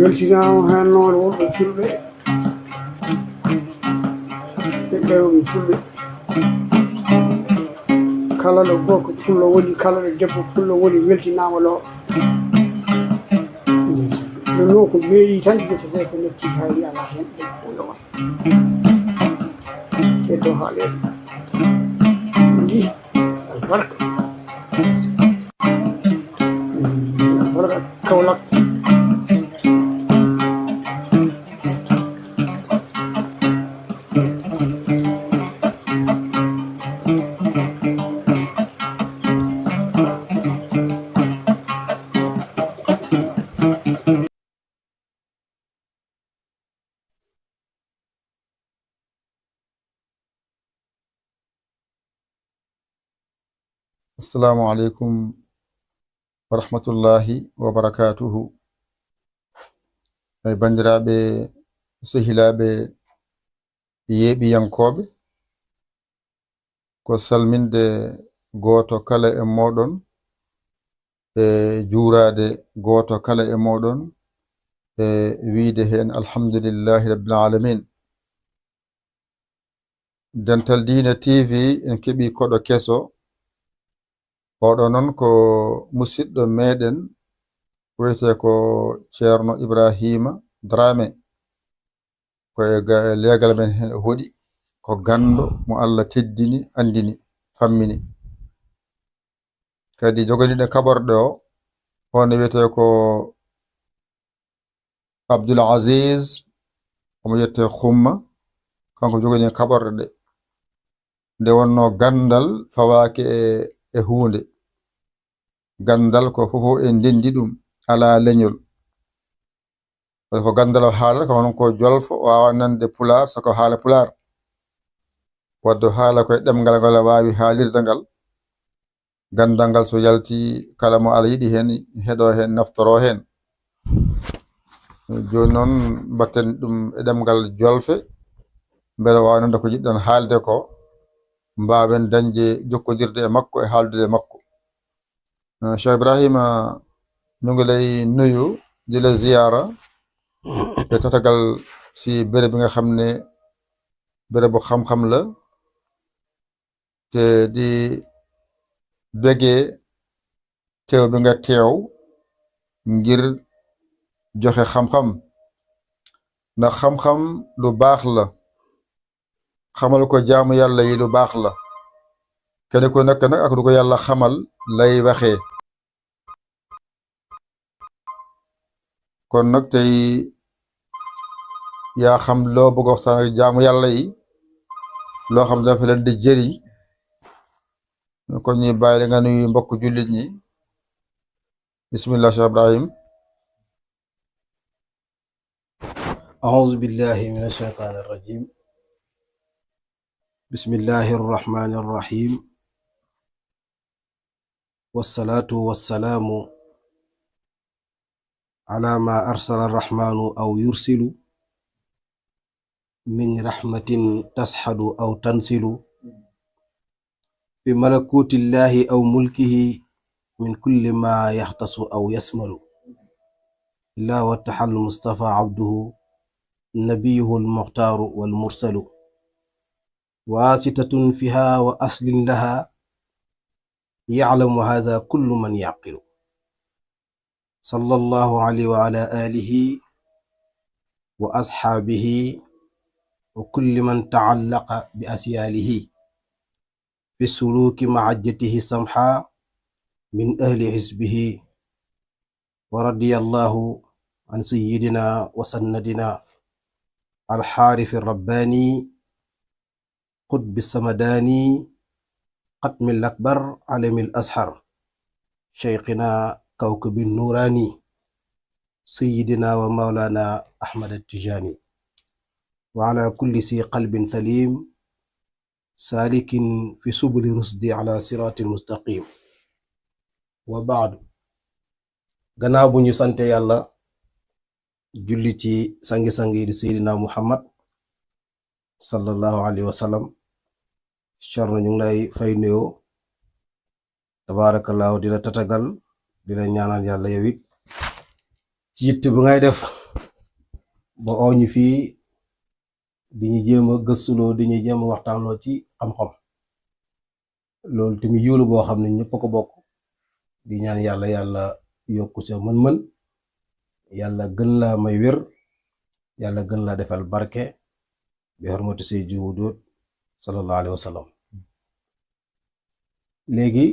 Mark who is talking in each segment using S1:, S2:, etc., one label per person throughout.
S1: weltinama han noon wonɓe fulɓe e ƴewɓe fulɓe kala ɗo gorko pullo woni kala ɗo debbo pullo woni weltinama ɗo ɗum ko meeɗi tan ƴettete ko lekki haali ala hen ɗen fof yowa keddo haaleɓe ndi albarka albarka Kaolack
S2: السلام عليكم ورحمة الله وبركاته. أي بندرابي سهلابي يبي ينكوب ko salminde goto kala e modon e juurade goto kala e modon e wiide hen alhamdulillahi rabbil alamin. Dental Dina TV en keɓi koɗo keso oɗo non ko musidɗo meɗen wiyete ko Ceerno Ibrahima Drame ko e legal men hen hoɗi ko gando mo Allah teddini andini fammini kadi joganiɗo kaɓorɗe o on wiyete ko Abdul Aziz omo yette Xumma kanko jogani kaɓorɗe ɗe nde wonno gandal fawake e hunde gandal ko fofo en dendi ɗum ala leñol ko gandal haala ko honon ko jolfo wawa nande pular sako haala pular waddo haala koye ɗemgal ngal wawi haalirde ngal gandal ngal so yalti kala mo ala yiɗi hen heɗo hen naftoro hen joni noon batten ɗum e ɗemgal jolfe beele wawa nande ko jiɗɗon haalde ko mbawen dañde jokkodirde e makko e haaldude e makko. Cheikh Ibrahima ñu ngi lay nuyu di la ziyara e tatagal si béréb bi nga xam ne béréb bu xam-xam la te di bégee teew bi nga teew ngir joxe xam-xam ndax xam-xam lu baax la xamal ko jaamu yàlla yi lu baax la kenn ku nekk nag ak lu ko yàlla xamal lay waxee kon nag tey yaa xam loo bëgg waxtaan ak jaamu yàlla yi loo xam dafa leen di jëriñ kon ñi bàyyi la nga nuyu mbokk jullit ñi bismillah Cheikh Ibrahim.
S3: أعوذ بالله من الشيطان الرجيم بسم الله الرحمن الرحيم والصلاة والسلام على ما أرسل الرحمن أو يرسل من رحمة تسحد أو تنسل بملكوت الله أو ملكه من كل ما يختص أو يسمل إلا واتحل المصطفى عبده نبيه المختار والمرسل واسطة فيها وأصل لها يعلم هذا كل من يعقل صلى الله عليه وعلى آله وأصحابه وكل من تعلق بأسياله في السلوك معجته سمحا من أهل حزبه ورضي الله عن سيدنا وسندنا الحارث الرباني قطب السمداني قطم الأكبر علم الأزهر شيخنا كوكب النوراني سيدنا ومولانا أحمد التجاني wa ala kulli si qalbin salim salikin fi subuli rusdi ala siratin mustaqim wa baadu. gannaaw bu ñu sante yàlla julli ci sangi-sangi di seydina muhammad sallallahu alayhi wa sallam, Cerno ñu ngi lay fay nuyoo tabaarakallaahu di la tatagal di la ñaanal yàlla yow it ci yitt bu ngay def ba ooñu fii di ñu jéem a gëstuloo di ñu jéem a waxtaanloo ci xam-xam. loolu tamit yiwlu boo xam ne ñëpp ko bokk di ñaan yàlla yokku sa mën-mën, yàlla gën laa may wér, yàlla gën laa defal barke bi hurmati sayyidi wujud sallallahu alayhi wa sallam. léegi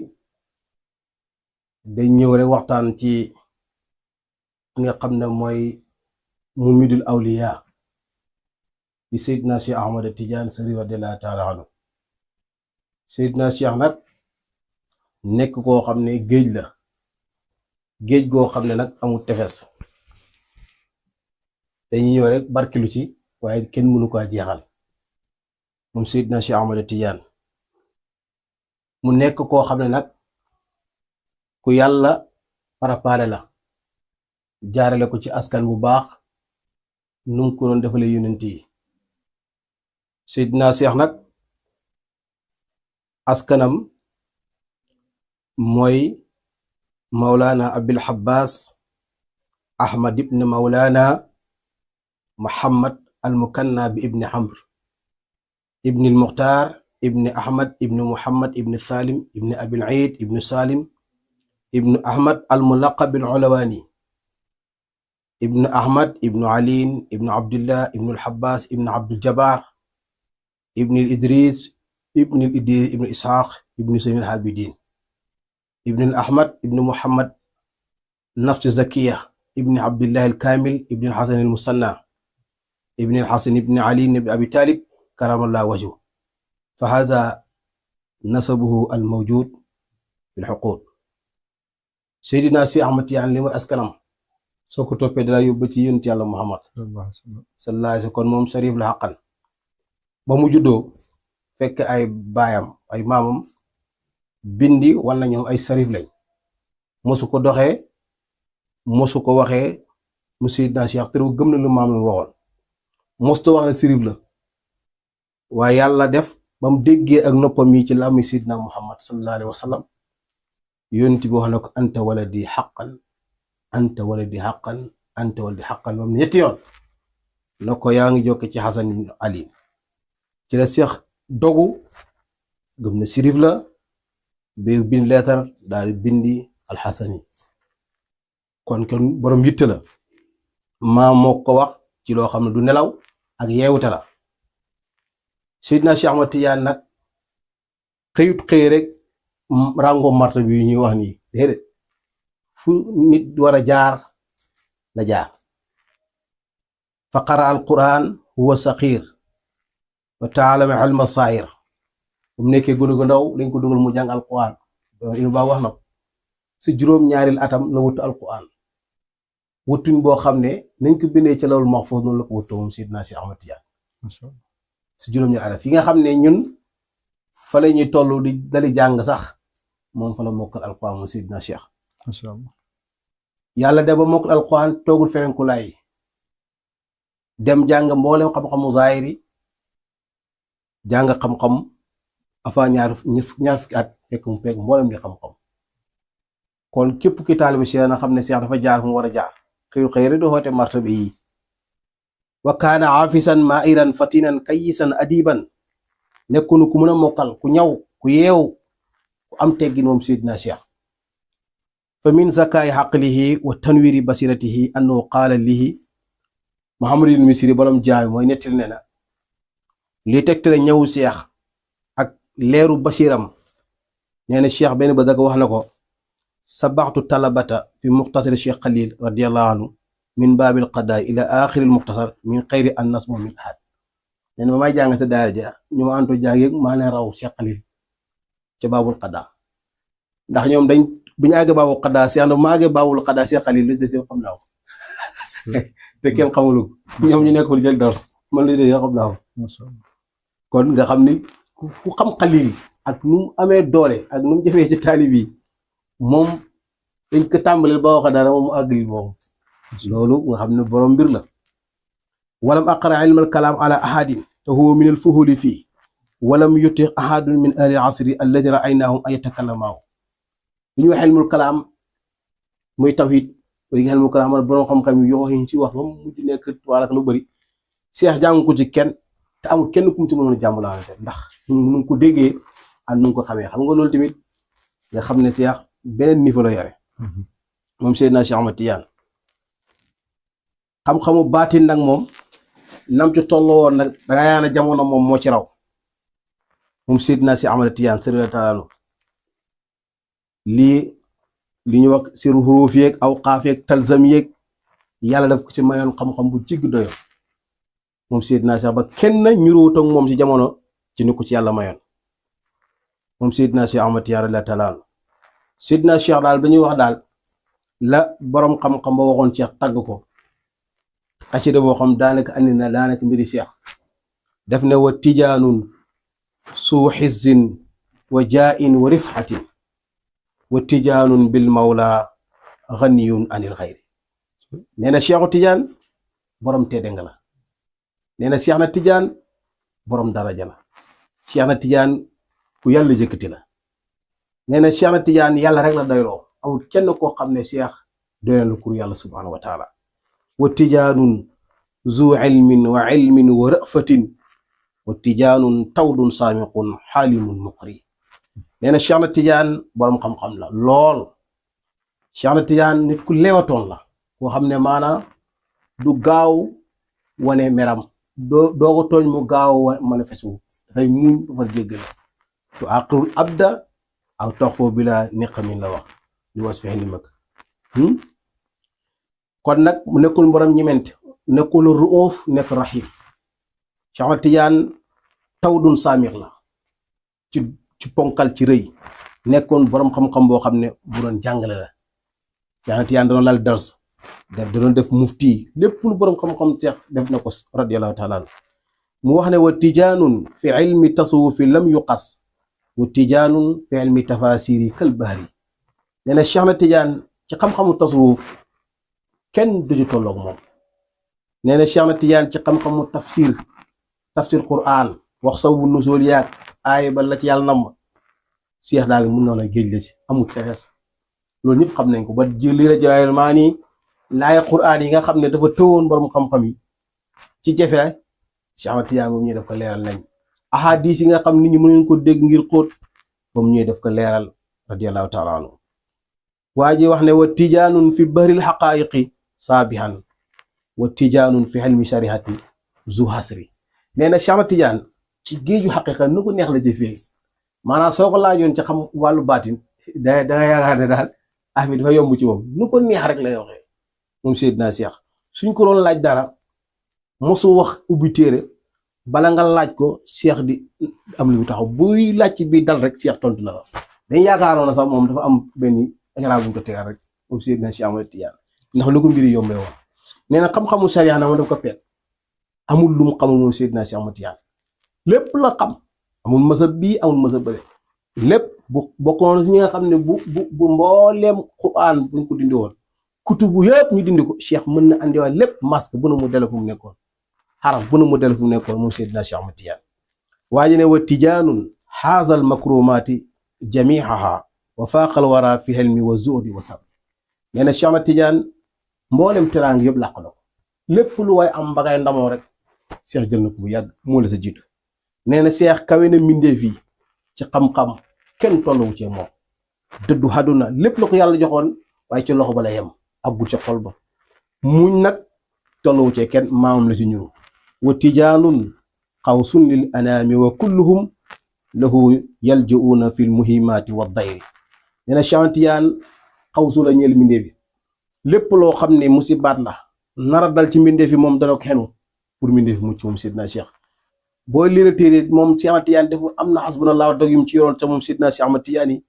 S3: dañ ñëw rek waxtaan ci nga xam ne mooy mumidul awliya di Seydina Cheikh Ahmad Tidiane Sari radiyallahu taala anhu. Seydina Cheikh nag nekk koo xam ne géej la, géej goo xam ne nag amul tefes. dañuy ñëw rek barkilu ci waaye kenn mënu ko jeexal moom Seydina Cheikh Ahmad Tidiane. mu nekk koo xam ne nag ku yàlla préparé la, jaarale ko ci askan bu baax nu mu ko doon defalee yonent yi. Seydina Cheikh nag askanam mooy Mawlana Abil Abbas Ahmad ibn Mawlana Muhammad al Mukanna bi ibn Amr ibn al Mukhtar ibn Ahmad ibn Muhammad ibn Salim ibn Abil Eid ibn Salim ibn Ahmad al Mulaqab al Ulawani ibn Ahmad ibn Ali ibn Abdullah ibn al Abbas ibn Abdul Jabbar ibn al Idris ibn Ishaq ibn Sayyid al Habidin ibn al Ahmad ibn Muhammad Nafs Zakiya ibn Abdullah al Kamil ibn al Hasan al Musanna ibn al Hasan ibn Ali ibn Abi Talib karamallahu wajhu. fa hadha nasabuhu al mawjud fil huqud. Seydina Cheikh Ahmad Tidiane li mooy askanam soo ko toppee dala yóbbu ci yonent yàlla Muhammad sallallahu alayhi wa sallam. kon moom sharif la xaqan. ba mu juddoo fekk ay baayam ay maamam bindi wala ñoom ay sharif lañ, mosu ko doxee mosu ko waxee mu Seydina Cheikh te gëm na lu maam la waxoon, mosu wax ne sharif la. waaye yàlla def ba mu déggee ak noppam yi ci làmmi Seydina Muhammad sallallahu alayhi wa sallam, yonent bi wax na ko anta waladi haqqan anta waladi haqqan anta waladi haqqan moom ñetti yoon na ko yaa ngi jokk ci Hasan ibn Ali. ci la Cheikh dogu gëm na sirif la ba bind leetar daal di bindi alxasani. kon borom yitte la, maa moo ko wax ci loo xam ne du nelaw ak yeewute la. Seydina Cheikh Ahmad Tidiane nag xëyut xëy rek rango marta bi ñuy wax nii déedéet, fu nit war a jaar la jaar. fa qara al quran huwa saqir wa taalama ilma saayir. bu mu nekkee gënu gu ndaw lañ ko dugal mu jàng al quran. inu baa wax na ko si juróom-ñaaril atam la wuttu al quran, wuttuñ boo xam ne nañ ko bindee ci lawul mahfuz noonu la ko wuttoo moom Seydina Cheikh Ahmad Tidiane si juróom-ñaari atam. fi nga xam ne ñun fa la ñuy toll di dali jàng sax moom fa la mokkal al quran moom Seydina Cheikh.
S2: masha Allah.
S3: yàlla de ba mokkal al quran toogul feneen ku laay dem jàng mboolem xam-xamu zaahiri, jàng xam-xam afa ñaar fukki at fekk mu peeg mboolem di xam-xam. kon képp ki taalibe Cheikh na xam ne Cheikh dafa jaar fu mu war a jaar, xëy rek doo xoote martaba yi. wa kaana aafisan maa'iran fatinan kayisan adiban. nekkunu ku mën a mokkal, ku ñaw, ku yeew, ku am teggin moom Seydina Cheikh. fa min zakaay xaqlihi wa tanwiri basiratihi annahu qaala lihi Muhammadul Misri borom jaay mooy nettil ne na li tegtale ñëwu Cheikh ak leeru basiram. nee na Cheikh benn ba daga wax na ko sabaxtu talabata fi muxtasar Cheikh Khalil radiyallahu anhu min baabil qadaa ila axiril muxtasar min xayri an nasmo min ahad. nee na ba may jàngate daara ja ñu ma anto jàng yëg maa leen raw Cheikh Khalil ca baabul qadaa, ndax ñoom dañ bu ñu àggee baabul qadaa Cheikh na maa àggee baabul qadaa Cheikh Khalil la des xam naa ko te kenn xamulu ñoom ñu nekkul jël dars man la yoo xam naa ko
S2: masha Allah.
S3: kon nga xam ni ku xam xalil ak nu mu amee doole ak nu mu jëfee ci taalib yi moom dañ ko tàmbaleel ba wax dara moom mu àggali moom loolu nga xam ne borom mbir la walam aqra ilma alkalaam ala ahadin te huwa min alfuhuli fii walam yuti ahadun min ahli asri alladi ra'aynahum ay yatakallamaahu li ñuy wax ilmul kalaam muy tawhid li nga ilmul kalaam borom xam-xam yi yoo xam ci wax moom mujj nekk wala lu bëri seex jàng ko ci kenn te amul kenn ku mu ci mënoon jàmm laa ndax nu ko déggee ak nu ko xamee xam nga loolu tamit nga xam ne seex beneen niveau la yore moom Seydina Cheikh Ahmad Tidiane xam-xamu baatin nag moom nam ci tolloo woon nag danga yaana jamono moom moo ci raw moom Seydina Cheikh Ahmad Tidiane sëriñ taalaanu li ñu wax siru xuruuf yeeg aw xaaf yeeg talzam yeeg yàlla daf ko ci mayoon xam-xam bu jigg doyo moom Seydina Cheikh ba kenn ñuruwut ak moom ci jamono ci ni ko ci yàlla mayoon moom Seydina Cheikh Ahmad Tidiane radiyallaahu taala anhu Seydina Cheikh daal ba ñuy wax daal la borom xam-xam ba waxoon Cheikh tagg ko xasida boo xam daanaka andi na daanaka mbiri Cheikh def ne wa tijaanun suu xizzin wa jaa'in wa rifxatin wa tijaanun bil mawla ganiyun anil xayri nee na Cheikhu Tidiane borom tedde nga la nee na Cheikh na Tidiane borom daraja la Cheikh na Tidiane ku yàlla jëkkati la nee na Cheikh na Tidiane yàlla rek la doyloo amul kenn koo xam ne Cheikh doy na kur yàlla subhanahu wa taala wa tijaanun zu ilmin wa ilmin wa ra'fatin wa tijaanun tawdun saamiqun xaalimun muqri nee na Cheikh na Tidiane borom xam-xam la lool Cheikh na Tidiane nit ku lewatoon la koo xam ne maanaam du gaaw wane meram doo ko tooñ mu gaaw manifeste wu dafay muñ dafa jéggale tu aqirul abda aw toxfoo bi la niqamin la wax li was fexe ni mag kon nag mu nekkul borom ñiment nekkul ruuf nekk rahim Cheikh na Tidiane tawdun saamix la ci ponkal ci rëy nekkoon borom xam-xam boo xam ne bu doon jàngale la Cheikh na Tidiane doon lal dars da doon def mufti lépp lu borom xam-xam Cheikh def na ko radiyallahu taala anhu mu wax ne wa tijaanun fi ilmi tasawufi lam yuqas wa tijaanun fi ilmi tafasiri kal bahri nee na Cheikh na Tidiane ci xam-xamu tasawuf kenn duñu tolloog moom nee na Cheikh na Tidiane ci xam-xamu tafsir Qur'an wax sababu nuzuul yaag aay ba la ci yàlla namm Cheikh daal mun na la géej la si amul tefes loolu ñëpp xam nañ ko ba jëli la jaayal maa nii laaya Qur'an yi nga xam ne dafa tëwoon borom xam-xam yi ci jafe Cheikh Ahmad Tidiane moom ñuy def ko leeral nañ ahadis yi nga xam nit ñi mënuñ ko dégg ngir xóot moom ñuy def ko leeral radiyallahu taala anhu waa ji wax ne wa tijaanun fi bahril xaqaayiqi saabihan wa tijaanun fi xelmi sharihati zu hasri nee na Cheikh Ahmad Tidiane ci géeju xaqiqa nu ko neex la jëfee maanaam soo ko laajoon ci xam wàllu baatin da nga yaakaar ne daal affaire dafa yomb ci moom nu ko neex rek lay waxee moom Seydina Cheikh suñ ko doon laaj dara mosu wax ubbi téere bala nga laaj ko Cheikh di am lu mu taxaw buy laaj bi dal rek Cheikh tontu na la dañ yaakaaroon na sax moom dafa am benn écran bu ñu ko tegal rek moom Seydina Cheikh Ahmad Tidiane ndax lu ko mbiri yombee woon nee na xam-xamu sariya na ma daf ko peet amul lu mu xamul moom Seydina Cheikh Ahmad Tidiane lépp la xam amul mësab bii amul mësab bële lépp bu bokkoon si ñi nga xam ne bu mbooleem Qur'an buñ ko dindi woon kutubu yëpp ñu dindi ko Cheikh mën na andiwaat lépp masque bu na mu dele fu mu nekkoon xaraf bu na mu dele fu mu nekkoon moom Seydina Cheikh Ahmad Tidiane waa ji ne wa tijaanun xaazal makrumaati jamiihaha wa faaqal wara fi helmi wa zuhdi wa sabr nee na Cheikh Ahmad Tidiane mboolem teraanga yëpp làq na ko lépp lu waay am ba ngay ndamoo rek Cheikh jël na ko bu yàgg moo la sa jiitu nee na Cheikh kawe na mbindeef yi ci xam-xam kenn tolluwu ci moom dëddu àdduna lépp la ko yàlla joxoon waaye ci loxo ba la yem aggul ca xol ba muñ nag tolluwu ci kenn maamam la ci ñuru wa tijaanun xawsun lil anaami wa kulluhum lahu yalji'uuna fi lmuhimaati wa dayri nee na Cheikh Ahmad Tidiane xawsu la ñeel mbindeef yi lépp loo xam ne musibaat la nara dal ci mbindeef yi moom dana ko xenu pour mbindeef yi mucc moom Seydina Cheikh boo liira téere moom Cheikh Ahmad Tidiane def am na xasbunallahu dog yum ci yoroon te moom Seydina Cheikh Ahmad Tidiane yi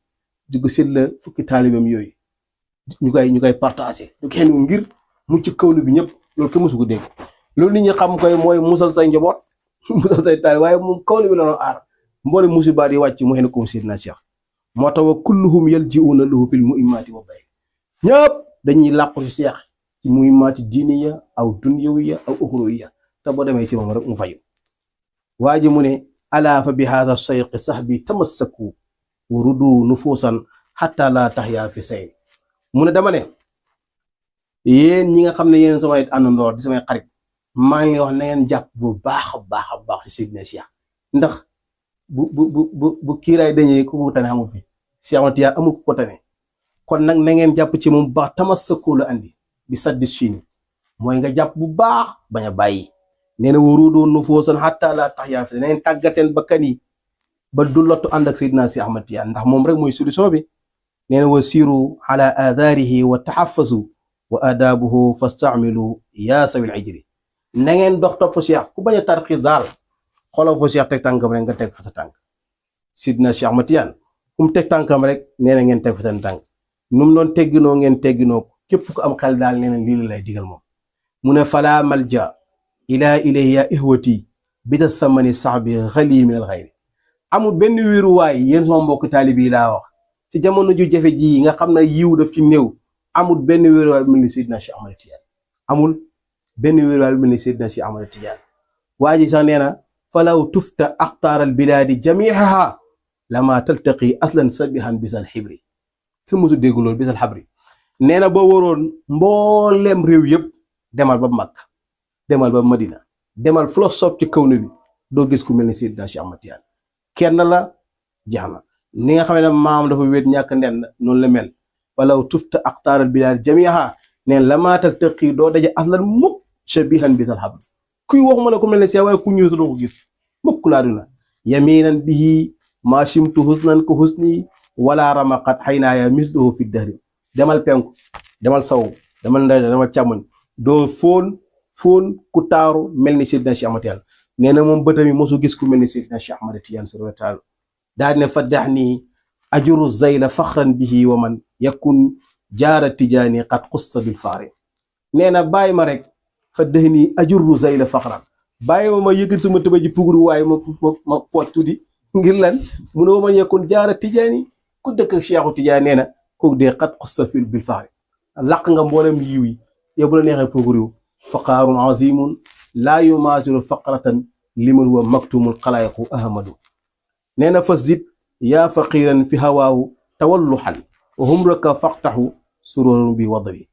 S3: di ko séddale fukki taalibam yooyu ñu koy partagé du kenn ngir mucc kawlu bi ñëpp loolu kenn mësu ko dégg loolu nit ñi xam koy mooy musal say njaboot musal say taal waaye moom kaw bi la doon aar mboole musiba yi wàcc mu xëy na comme Seydina Cheikh moo tax wa kulluhum yalji'una lahu fil muhimmaati wa bay ñëpp dañuy làqu ci Cheikh ci muhimmaati diiniya aw dunyawiya aw uxrawiya te boo demee ci moom rek mu fayu waa ji mu ne alaa fa bi haadha sayqi sahbi tamassaku wa rudu nufuusan xatta laa taxyaa fi say mu ne dama ne yéen ñi nga xam ne yéen samay àndandoor di samay xarit maa ngi wax na ngeen jàpp bu baax a baax a baax ci Seydina Cheikh ndax bu kiiraay dañee ku ko tane amul fi Cheikh Ahmad Tidiane amul ku ko tane kon nag na ngeen jàpp ci moom bu baax tamassaku la andi bi saddi Chine mooy nga jàpp bu baax bañ a bàyyi nee na waruudoo nufuusan xatta laa taxyaa fi na ngeen tàggateen bakkan yi ba du lottu ànd ak Seydina Cheikh Ahmad Tidiane ndax moom rek mooy solution bi nee na wa siiru ala aadaarihi wa taxafasu wa adaabuhu fastaamilu yaa sawil ijri na ngeen dox topp Cheikh ku bañ a tarxiis daal xoolal fa Cheikh teg tànkam rek nga teg fa sa tànk Seydina Cheikh Ahmad Tidiane fu mu teg tànkam rek nee na ngeen teg fa seen tànk nu mu doon tegginoo ngeen tegginoo ko képp ku am xel daal nee na lii la lay digal moom mu ne falaa malja ilaa ilayhi ya ihwati bi ta samani saxbi xali min al xayri amul benn wéeruwaay yéen sama mbokk taalib yi laa wax ci jamono ju jafe ji nga xam ne yiw daf ci néew amul benn wéeruwaay bu mel ni Seydina Cheikh Ahmad Tidiane amul benn wéeruwaay bu mel ni Seydina Cheikh Ahmad Tidiane waa ji sax nee na falaw tufta aqtaaral bilaadi jamiihaha lama taltaqi aslan sabihan bisal xibri kenn mosu dégg loolu bisal xabri nee na boo waroon mbooleem réew yëpp demal ba Makka demal ba Madina demal fu la soob ci kaw na bi doo gis ku mel ni Seydina Cheikh Ahmad Tidiane kenn la jeex na ni nga xam ne maam dafa wéet ñàkk nden noonu la mel falaw tufta aqtaaral bilaadi jamiihaha neen lama taltaqi doo daje aslan mukk shabihan bisal xabri kuy waxuma la ku mel ne Cheikh waaye ku ñëw doo ko gis mukk laa duna yaminan bihi maa shimtu husnan ko husni wala ramaqat xaynaaya misluhu fi dahri demal penku demal saw demal ndey demal càmmoñ doo foon ku taaru mel ni Seydina Cheikh Ahmad Tidiane nee na moom bëtam yi mosu gis ku mel ni Seydina Cheikh Ahmad Tidiane subhaanahu wa taala daa ne faddax nii ajuru zayla faxran bihi wa man yakun jaara tijaani qad xussa bil faari nee na bàyyi ma rek faddax nii ajuru zayla faxran bàyyi ma yëkkati ma tëba ji puguru waaye ma pooj tuddi ngir lan mu ne wa man yakun jaara tijaani ku dëkk ak Cheikhu Tidiane nee na kooku dee qad xussa bil faari laq nga mboolem yiw yi yow bu la neexee puguru faqaarun azimun laa yumaasilu faqratan liman huwa maktumul xalaayiqu ahmadu nee na fa zid yaa faqiran fi hawaahu tawalluxan wa humraka faqtaxu sururun bi wadri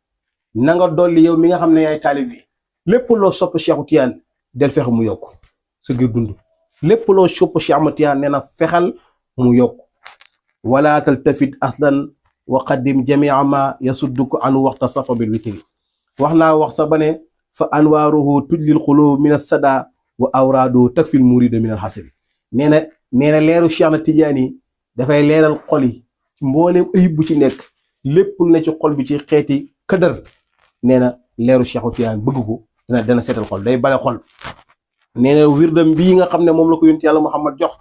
S3: na nga dolli yow mi nga xam ne yaay taalib bi lépp loo sopp Cheikhu Tidiane del fexe mu yokk sa ngir dund lépp loo sopp Cheikh Ahmad Tidiane nee na fexal mu yokk wala taltafit aslan wa qaddim jamia ma yasudduku an waxta safa bil witri wax naa wax sa ba ne fa anwaaruhu tujlil xulub min as-sada wa awraadu takfil murida min al-hasri nee na leeru Cheikh na Tidiane yi dafay leeral xol yi ci mbooleem ayib bu ci nekk lépp ne ci xol bi ci xeeti këdër nee na leeru Cheikh Tidiane bëgg ko dana seetal xol day bale xol nee na wirdam bii nga xam ne moom la ko yonent yàlla Muhammad jox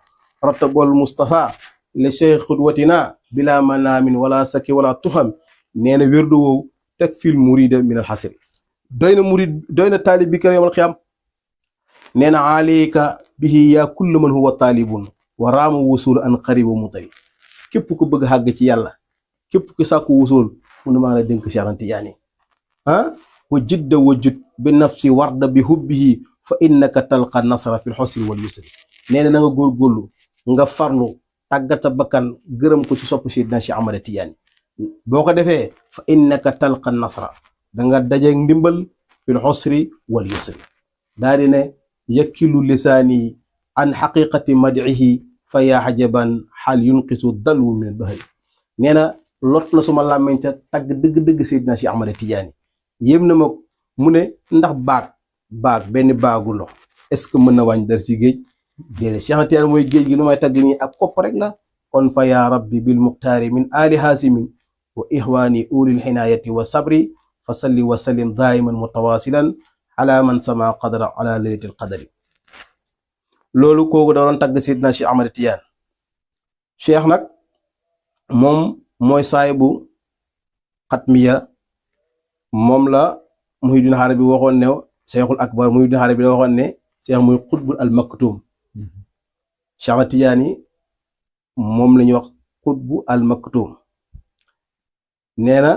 S3: ratabol Mustafa le cheikh xudwatina bila manaamin wala saki wala tuxam nee na wirdu woowu takfil murida min al-hasri doy na murid doy na taalib bi kër yawmal xiyaam nee na alayka bihi yaa kullu man huwa taalibun wa raama wusul an xariba mutari képp ku bëgg xàgg ci yàlla képp ku sàkku wusul mu ne maa la dénk Cheikh Tidiane wa jidda wajud bi nafsi warda bi hubbihi fa innaka talqa nasra fi lxusri wal yusri nee na nga góorgóorlu nga farlu tàggat sa bakkan gërëm ko ci sopp Seydina Cheikh Ahmad Tidiane boo ko defee fa innaka talqa nasra danga dajeeg ndimbal fil xusri wal yusri daa di ne yakkilu lisaani an xaqiqati mad'ihi fa yaa xajaban xal yunqisu dalwu min bahri nee na lot na suma làmmeñ ca tagg dëgg-dëgg Seydina Cheikh Ahmad Tidiane yéem na ma mu ne ndax baag benn baagu ndox est-ce que mën na wàññi dara si géej déedéet Cheikh Tidiane mooy géej gi nu may tagg nii ak kopp rek la kon fa yaa rabbi bil muxtaari min ali haasimin wa ixwaani ulil xinaayati wa sabri fa salli wa sallim daayiman mutawasilan ala man sama qadra ala laylatil qadri loolu kooku da doon tagg Seydina Cheikh Ahmad Tidiane cheikh nag moom mooy saahibu xatmiya moom la Muhyiddin Arabi waxoon ne Cheikhul Akbar muy Ibn Arabi da waxoon ne Cheikh muy xutbul al maktum Cheikh na Tijaani moom la ñuy wax xutbu al maktum nee na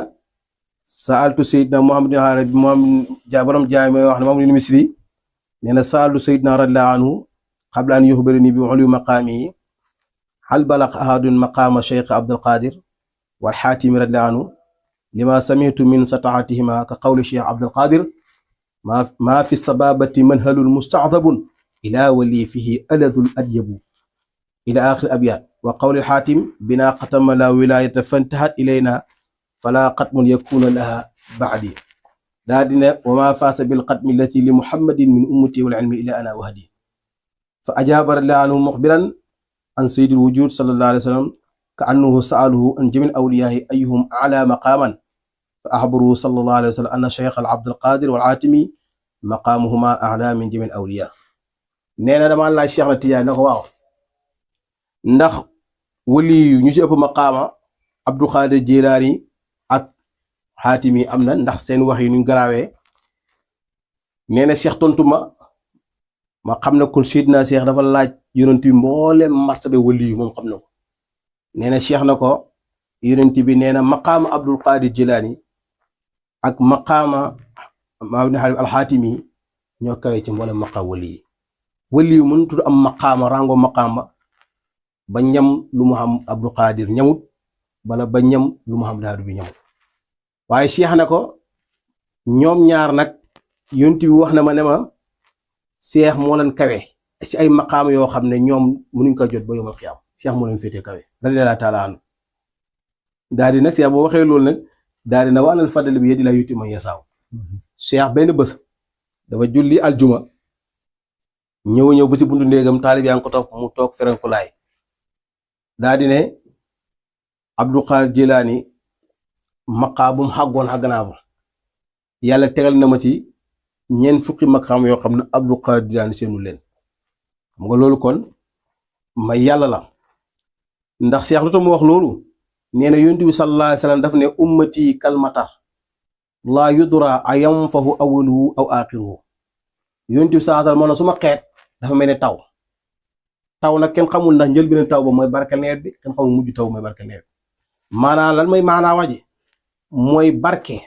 S3: saaltu Seydina Muhammad ibn Arabi moom borom jaay mooy wax ne moom lu misri nee na saaltu Seydina radiyallahu anhu qabla an yuxbirani bi ulu maqaamihi hal balagha ahadun maqaama Cheikh Abdul Qadir wal Xaatimi radiyallahu anhu lima sami'tu min sataatihima ka qawli Cheikh Abdul Qadir ma fi sababati manhalul musta'dabun ila wali fihi aladul adyabu ila axir abyat wa qawli Xaatim bina xatama la wilayata fantahat ilayna fala xatmun yakuna laha ba'di daa dina wa ma faasa bil xatmi allati li muhammadin min ummati wal ilmi ila ana wahdi fa ajaaba radiyallahu anhu muxbiran an sayyidil wujud sallallahu alayhi wa sallam ka annahu sa'aluhu an jamil awliyaahi ayyuhum a'la maqaaman fa axbaruhu sallallahu alayhi wa sallam anna cheikh al Abdul Qadir wal Aatimi maqaamuhuma a'la min jamil awliyaa nee na dama laaj Cheikh na Tijaani na ko waaw ndax wali ñu ci ëpp maqaama Abdul Qadir Jilaani ak Xaatimi am na ndax seen wax yi nuñ garaawee nee na Cheikh tontu ma xam ne kon Seydina Cheikh dafa laaj yonent bi mboolem martabe wali yu moom xam na ko nee na Cheikh na ko yonent bi nee na maqaama Abdul Qadir Jilaani ak maqaama al-Xaatimi ñoo kawe ci mboolem maqaam wali yu mënutul am maqaama rango maqaama ba ñam lu mu xam Abdul Qadir ñamut bala ba ñam lu mu xam daadu bi ñamut waaye Cheikh na ko ñoom ñaar nag yonent bi wax na ma ne ma Cheikh moo leen kawe ci ay maqaam yoo xam ne ñoom mënuñ ko jot ba yomal xiyaam Cheikh moo leen féetee kawe radiyallaahu taala anhu daal di nag Cheikh boo waxee loolu nag daal di na wa anal fadli bi yadillaahi yu'tiihi man yashaa Cheikh benn bés dafa julli aljuma ñëw ba ci buntu néegam taalib yaa ngi ko topp mu toog ferenkulaay daal di ne Abdul Qadir Jilaani maqaam bu mu xàggoon xàgg naa fa yàlla tegal na ma ci ñeent fukki maqaam yoo xam ne Abdul Qadir Jilaani seenu leen xam nga loolu kon may yàlla la ndax Cheikh lu tax mu wax loolu nee na yonent bi sallallahu alayhi wa sallam daf ne ummati kalmatar laa yudra a yanfahu awwaluhu aw aaxiruhu yonent bi sallallahu alayhi wa sallam moo ne suma xeet dafa mel ne taw nag kenn xamul ndax njëlbéen taw ba mooy barke nawet bi kenn xamul mujj taw mooy barke nawet bi maanaam lan mooy maanaa waji mooy barke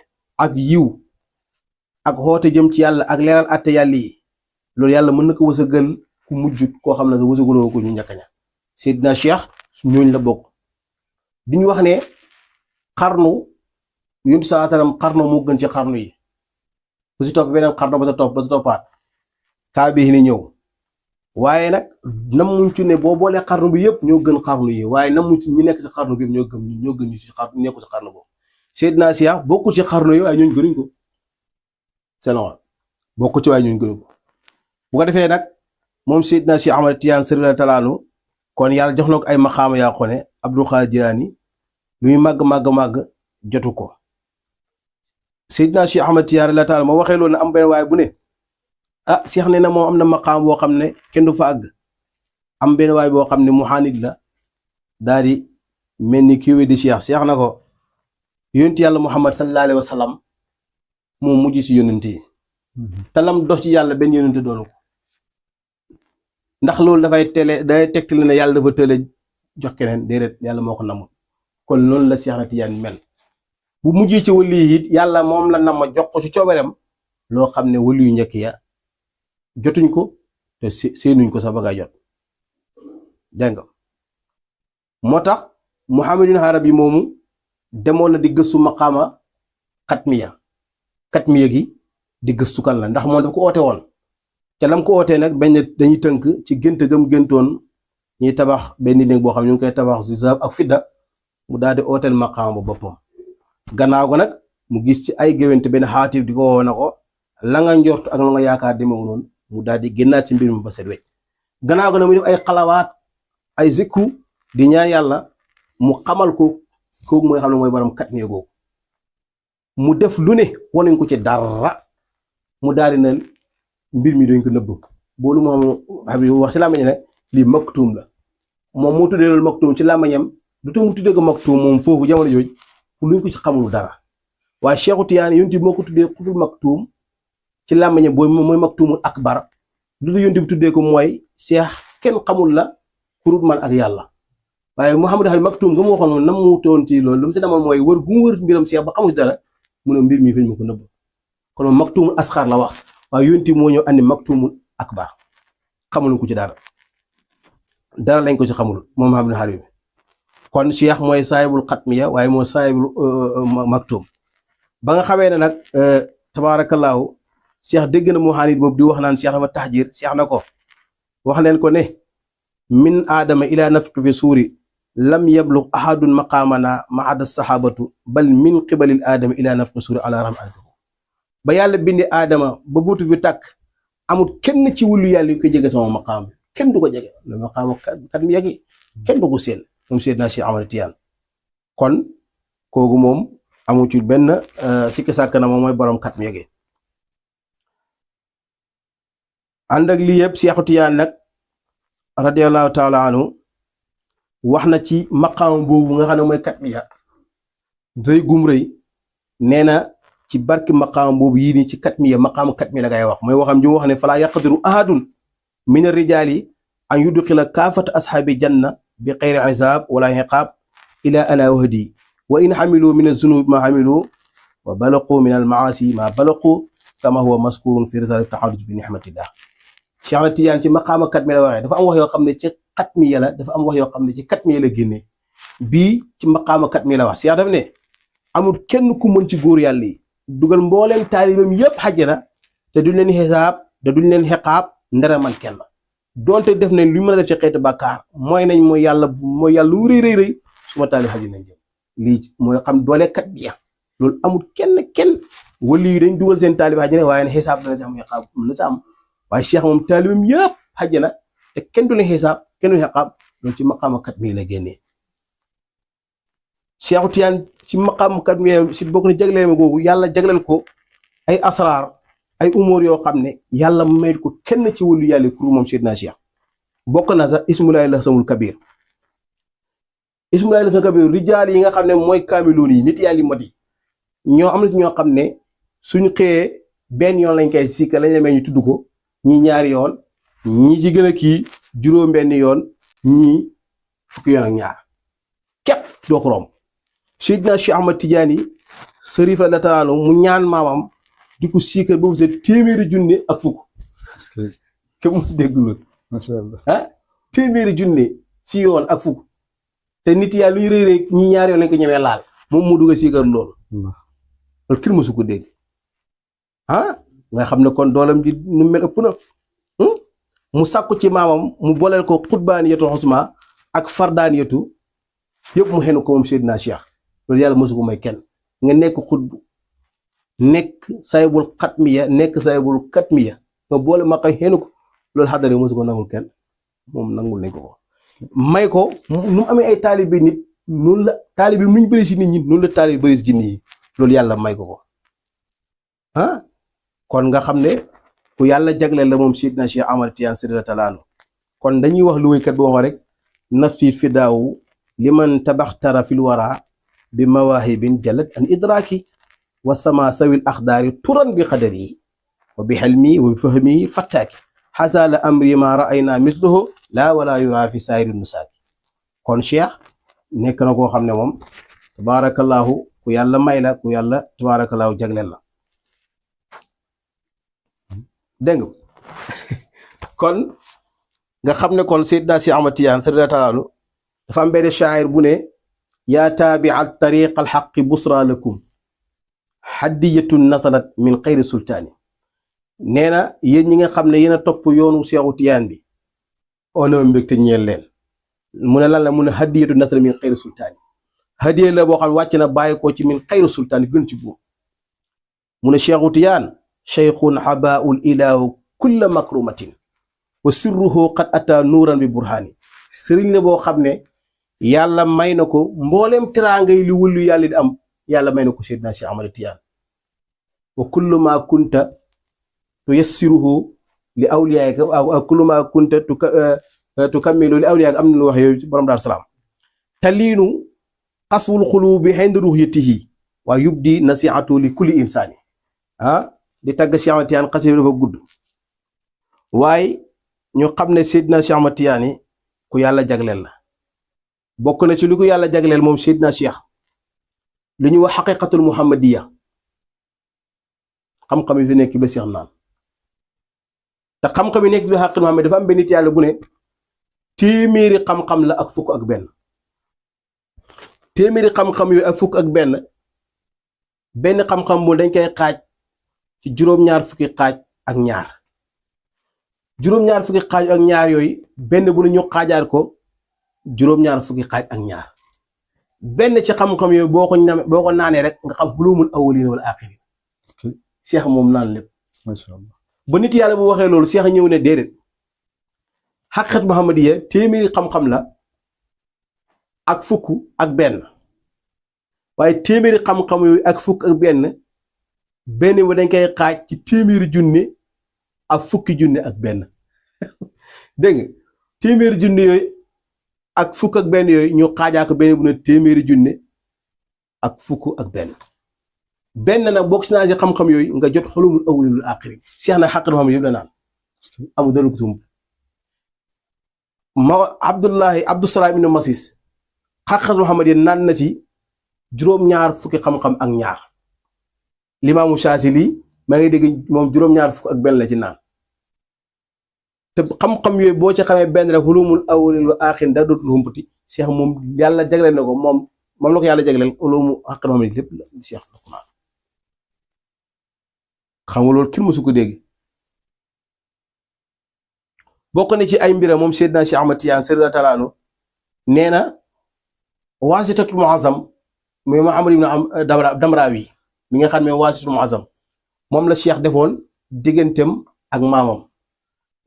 S3: ak yiw ak xoote jëm ci yàlla ak leeral atte yàlla yi loolu yàlla mën na ko wësëgal ku mujj koo xam ne sa wësëgaloo ko ñu njëkk ña Seydina Cheikh ñooñ la bokk di ñu wax ne xarnu yonent saa taram xarnu moo gën ci xarnu yi bu si topp beneen xarnu ba sa toppaat kaa bi ni ñëw waaye nag namuñ ci ne boo boolee xarnu bi yëpp ñoo gën xarnu yi waaye namuñ ci ñi nekk ci xarnu bi yëpp ñoo gën ñu ci xarnu nekku ci xarnu boobu Seydina Cheikh bokku ci xarnu yi waaye ñooñ gënuñ ko seen wax bokku ci waaye ñooñ gënuñ ko bu ko defee nag moom Seydina Cheikh Ahmad Tijaan sëriñ talaanu kon yàlla jox na ko ay maqaama yaa xone Abdul Qadir Jilaani lu muy màgg jotu ko Seydina Cheikh Ahmad Tijaan la taala moo waxee loolu ne am benn waaye bu ne ah Cheikh nee na moom am na maqaam boo xam ne kenn du fa àgg am benn waay boo xam ne muhaanid la daal di mel ni kii di Cheikh na ko yonent yàlla Muhammad sallallahu alayhi wa sallam moo mujj ci yonent yi te lam dox ci yàlla benn yonent doonu ko ndax loolu day tegtale ne yàlla dafa tële jox keneen déedéet yàlla moo ko namul kon loolu la Cheikh na Tijaan mel bu mujj ci wali it yàlla moom la nam ma jox ko ci coobareem loo xam ne wali yu njëkk ya jotuñ ko te seenuñ ko sax ba ngay jot dégg nga moo tax Muhammad ibn Arabi moomu demoon na di gëstu maqaama xatmiya gi di gëstu kan la ndax moom daf ko oote woon ca lam ko ootee nag benn dañuy tënk ci gént gëm géntoon ñuy tabax benn néeg boo xam ñu ngi koy tabax si zahab ak fidda mu daal di ooteel maqaama ba boppam gannaaw ko nag mu gis ci ay géwénte benn xaatif di ko woo na ko la nga njort ak la nga yaakaar demewu noonu mu daal di génnaat ci mbir mi ba set wecc gannaaw ko nag mu def ay xalawaat ay zikku di ñaan yàlla mu xamal ko kooku mooy xam ne mooy borom xatmiya googu mu def lu ne wanuñ ko ci dara mu daal di ne mbir mi dañ ko nëbb boolu moom Habib wax ci làmmiñ ne lii maktuum la moom moo tuddee loolu maktuum ci làmmiñam du tax mu tuddee ko maktuum moom foofu jamono jooju pour luñ ko ci xamul dara waaye Cheikhu Tijaan yonent bi moo ko tuddee xutbul maktuum ci làmmiñam booy mooy maktumul akbar lu du yonent bi tuddee ko mooy seex kenn xamul la kurut man ak yàlla waaye Mouhamadou Habib maktum nga mu waxoon moom nam mu teewoon ci loolu lu mu ci demoon mooy wër gu mu wër mbiram seex ba xamul si dara mu ne mbir mi fiñ ma ko nëbb kon moom maktumul asxar la wax waaye yonent bi moo ñëw andi maktumul akbar xamuluñ ko ci dara lañ ko ci xamul moom Mouhamadou Habib kon cheikh mooy saahibul xatmiya waaye mooy saahibul maktum ba nga xamee ne nag tabaarakallaahu cheikh dégg na muhaanit boobu di wax naan cheikh dafa taxjir cheikh na ko wax leen ko ne min aadama ila naftu fi suuri lam yablug ahadun maqaamana ma ada sahabatu bal min qibalil aadama ila naftu suuri ala ram alfiku ba yàlla bindi aadama ba buutu fi tàkk amul kenn ci wullu yàlla yu ko jege sama maqaam bi kenn du ko jege le maqaama kat mi yagi kenn du ko seen moom Seydina Cheikh Ahmad Tidiane kon kooku moom amu ci benn sikki sàkk na moom mooy borom kat mi yegi ànd ak lii yëpp Cheikh Tidiane nag radiyallahu taala anhu wax na ci maqaam boobu nga xam ne mooy kat mi ya rëy gum rëy nee na ci barki maqaam boobu yii nii ci kat mi ya maqaamu kat mi la ngay wax mooy waxam ji mu wax ne falaa yaqdiru ahadun min ar-rijaali an yudxila kaafata ashaabi janna bi xayri isaab wala xiqaab ila ana wahdi wa in xamilu min azunub ma xamilu wa balaqu min almaasi ma balaqu kama huwa maskurun fi risalat taxaruj bi nixmatillah Cheikh na Tidiane ci maqaama kat mi la waxee dafa am wax yoo xam ne ci kat mi ya la dafa am wax yoo xam ne ci kat mi ya la génnee bii ci maqaama kat mi la wax Cheikh daf ne amul kenn ku mën ci góor yàlla yi dugal mbooleem taalibam yëpp xajjana te duñ leen xisaab te duñ leen xiqaab ndara man kenn donte def nañ lu mën a def ci xeetu bàkkaar mooy nañ mooy yàlla wu rëy rëy suma taalib xaji nañ jëm lii mooy xam doole kat bi ya loolu amul kenn wali yi dañ dugal seen taalib xajjana waaye ne xisaab dana si am xiqaab na sa am waaye Cheikh moom taalibam yëpp xajjana te kenn du leen xisaab kenn du leen xiqaab loolu ci maqaama kat mi la génnee Cheikh Tidiane ci maqaama kat mi si bokk na jagleel ma googu yàlla jagleel ko ay asraar ay umóor yoo xam ne yàlla may ko kenn ci wàllu yàlla kur moom Seydina Cheikh bokk na sax ismulaay la samul kabir ismulaay la samul kabir rijaal yi nga xam ne mooy kaamiloon yi nit yàlla mot yi ñoo am na ci ñoo xam ne suñu xëyee benn yoon lañ koy sikka lañ la ñu tudd ko ñii ñaari yoon ñii ci gën a kii juróom benn yoon ñii fukki yoon ak ñaar képp doo ko romb Seydina Cheikh Ahmad Tidiane yi sërif la talaanu mu ñaan maamam di ko siikar boobu c'est téeméeri junne ak fukk.
S2: est-ce que
S3: képp mu si dégg loolu.
S2: macha allah
S3: ah téeméeri junne si yoon ak fukk te nit yaa luy rëy rek ñi ñaari yoon lañ ko ñemee laal moom mu dugg a siikar loolu. loolu kenn mësu ko dégg ah nga xam ne kon doolam ji nu mel ëpp na mu sàkku ci maamam mu booleel ko xutbaaniyatu xusma ak fardaaniyatu yëpp mu xenu ko moom Seydina Cheikh loolu yàlla mësu ko may kenn nga nekk xutbu nekk saybul xatmiya nekk saybul katmiya nga boole ma koy xenu ko loolu xadare mësu ko nangul kenn moom nangul nañ ko may ko nu mu amee ay taalibe nit noonu la taalibe mu ñu bëri si nit ñi noonu la taalibe bëri si jinne yi loolu yàlla may ko ah kon nga xam ne ku yàlla jagleel la moom Seydina Cheikh Ahmad Tidiane radiyallahu anhu kon dañuy wax lu wéykat bi waxoo rek nafsi fidaawu liman tabaxtara fil wara bi mawaahibin jalat an idraaki wa sama sawil axdaari turan bi xadari wa bi xelmi wa bi fahmi fattaaki xasala amri ma raayna misluhu laa wala yura fi saayiri nusaaki kon Cheikh nekk na koo xam ne moom tabarakallahu ku yàlla may la ku yàlla tabarakallahu jagleel la dégg nga kon nga xam ne kon Seydina Cheikh Ahmad Tidiane radiyallahu anhu dafa am benn shaa'ir bu ne yaa taabi'a tariqa alxaqi busra lakum hadiyatun nasalat min xayri sultaani nee na yéen ñi nga xam ne yéen a topp yoonu Seexu Tijaan bi ona mbégte ñeel leen mu ne lan la mu ne hadiyatun nasalat min xayri sultaani hadiya la boo xam ne wàcc na bàyyi ko ci min xayri sultaani gën ci buur mu ne Seexu Tijaan cheikhun habaul ilahu kulla makrumatin wa sirruhu qad ata nuuran bi burhaani sëriñ la boo xam ne yàlla may na ko mbooleem teraangay li wëllu yàlla di am yàlla may na ko Seydina Cheikh Ahmad Tidiane wa kullu ma kunta tuyassiruhu li awliyaaka aw kullu ma kunta tukammilu li awliyaaka am na lu wax yooyu borom Daaru Salaam taliinu qaswul xulubi hinda ruhyatihi wa yubdi nasiihatu li kulli insaani ah di tagg Cheikh Ahmad Tidiane xasida bi dafa gudd waaye ñu xam ne Seydina Cheikh Ahmad Tidiane ku yàlla jagleel la bokk na ci li ko yàlla jagleel moom Seydina Cheikh li ñuy wax xaqiqatul muhammadiya xam-xam yi fi nekk ba Cheikh naan te xam-xam yi nekk bi xaqiqatul muhammad dafa am benn nit yàlla bu ne téeméeri xam-xam la ak fukk ak benn téeméeri xam-xam yooyu ak fukk ak benn xam-xam bu dañ koy xaaj ci juróom-ñaar fukki xaaj ak ñaar juróom-ñaar fukki xaaj ak ñaar yooyu benn bu ñu xaajaar ko juróom-ñaar fukki xaaj ak ñaar benn ci xam-xam yooyu boo ko naanee rek nga xam ulumul awwalin wal axirin Cheikh moom naan lépp
S2: macha allah
S3: ba nit yàlla bu waxee loolu Cheikh ñëw ne déedéet xaqiqat muhammadiya téeméeri xam-xam la ak fukk ak benn waaye téeméeri xam-xam yooyu ak fukk ak benn bu dañ koy xaaj ci téeméeri junne ak fukki junne ak benn dégg nga téeméeri junne yooyu ak fukk ak benn yooyu ñu xaajaa ko benn bu ne téeméeri junne ak fukk ak benn nag bokk si naa si xam-xam yooyu nga jot xulumul awwalin wal aaxirin Cheikh na xaqat xam yëpp la naan amul dara ko tumb ma Abdusalaam ibn Masis xaqat Muhammad yi naan na ci juróom-ñaar fukki xam-xam ak ñaar Limaamu Shaazili maa ngi dégg moom juróom-ñaar fukk ak benn la ci naan te xam-xam yooyu boo ci xamee benn rek xulumul awwalin wal aaxirin da dootul humpati Cheikh moom yàlla jagleel na ko moom la ko yàlla jagleel ulumu xaqat Muhammad lépp la Cheikh xam nga loolu kenn mësu ko dégg bokk na ci ay mbiram moom Seydina Cheikh Ahmad Tidiane Sëriñ Talaanu nee na waasitatul muazzam muy Muhammad ibn Damrawi mi nga xam ne waasitatul muazzam moom la Cheikh defoon digganteem ak maamam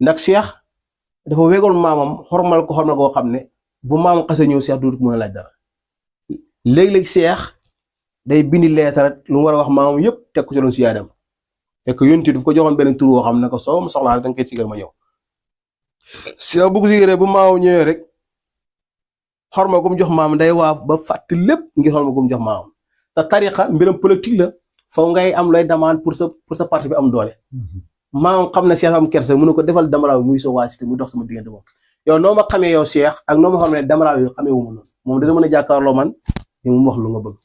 S3: ndax Cheikh dafa wegoon maamam xormal ko koo xam ne bu maamam xasee ñëw Cheikh dootu ko mën a laaj dara léeg-léeg Cheikh day bindi leetar lu mu war a wax maamam yëpp teg ko ci doon si yaadam fekk yonent daf ko joxoon benn tur woo xam ne ko soo ma soxlaa da nga koy sigal ma ñëw Cheikh bu ko sigalee bu maamam ñëwee rek xorma gu mu jox maamam day waaf ba fàtt lépp ngir xorma gu mu jox maamam te tariqa mbiram politique la foo ngay am looy demande pour sa parti bi am doole maamam xam na Cheikh am kersa mu ne ko defal Damrawi muy soo waasite muy dox sama diggante moom yow noo ma xamee yow Cheikh ak noo ma xam ne Damrawi yi xamee wu ma noonu moom dana mën a jàkkaarloo man ni mu wax lu nga bëgg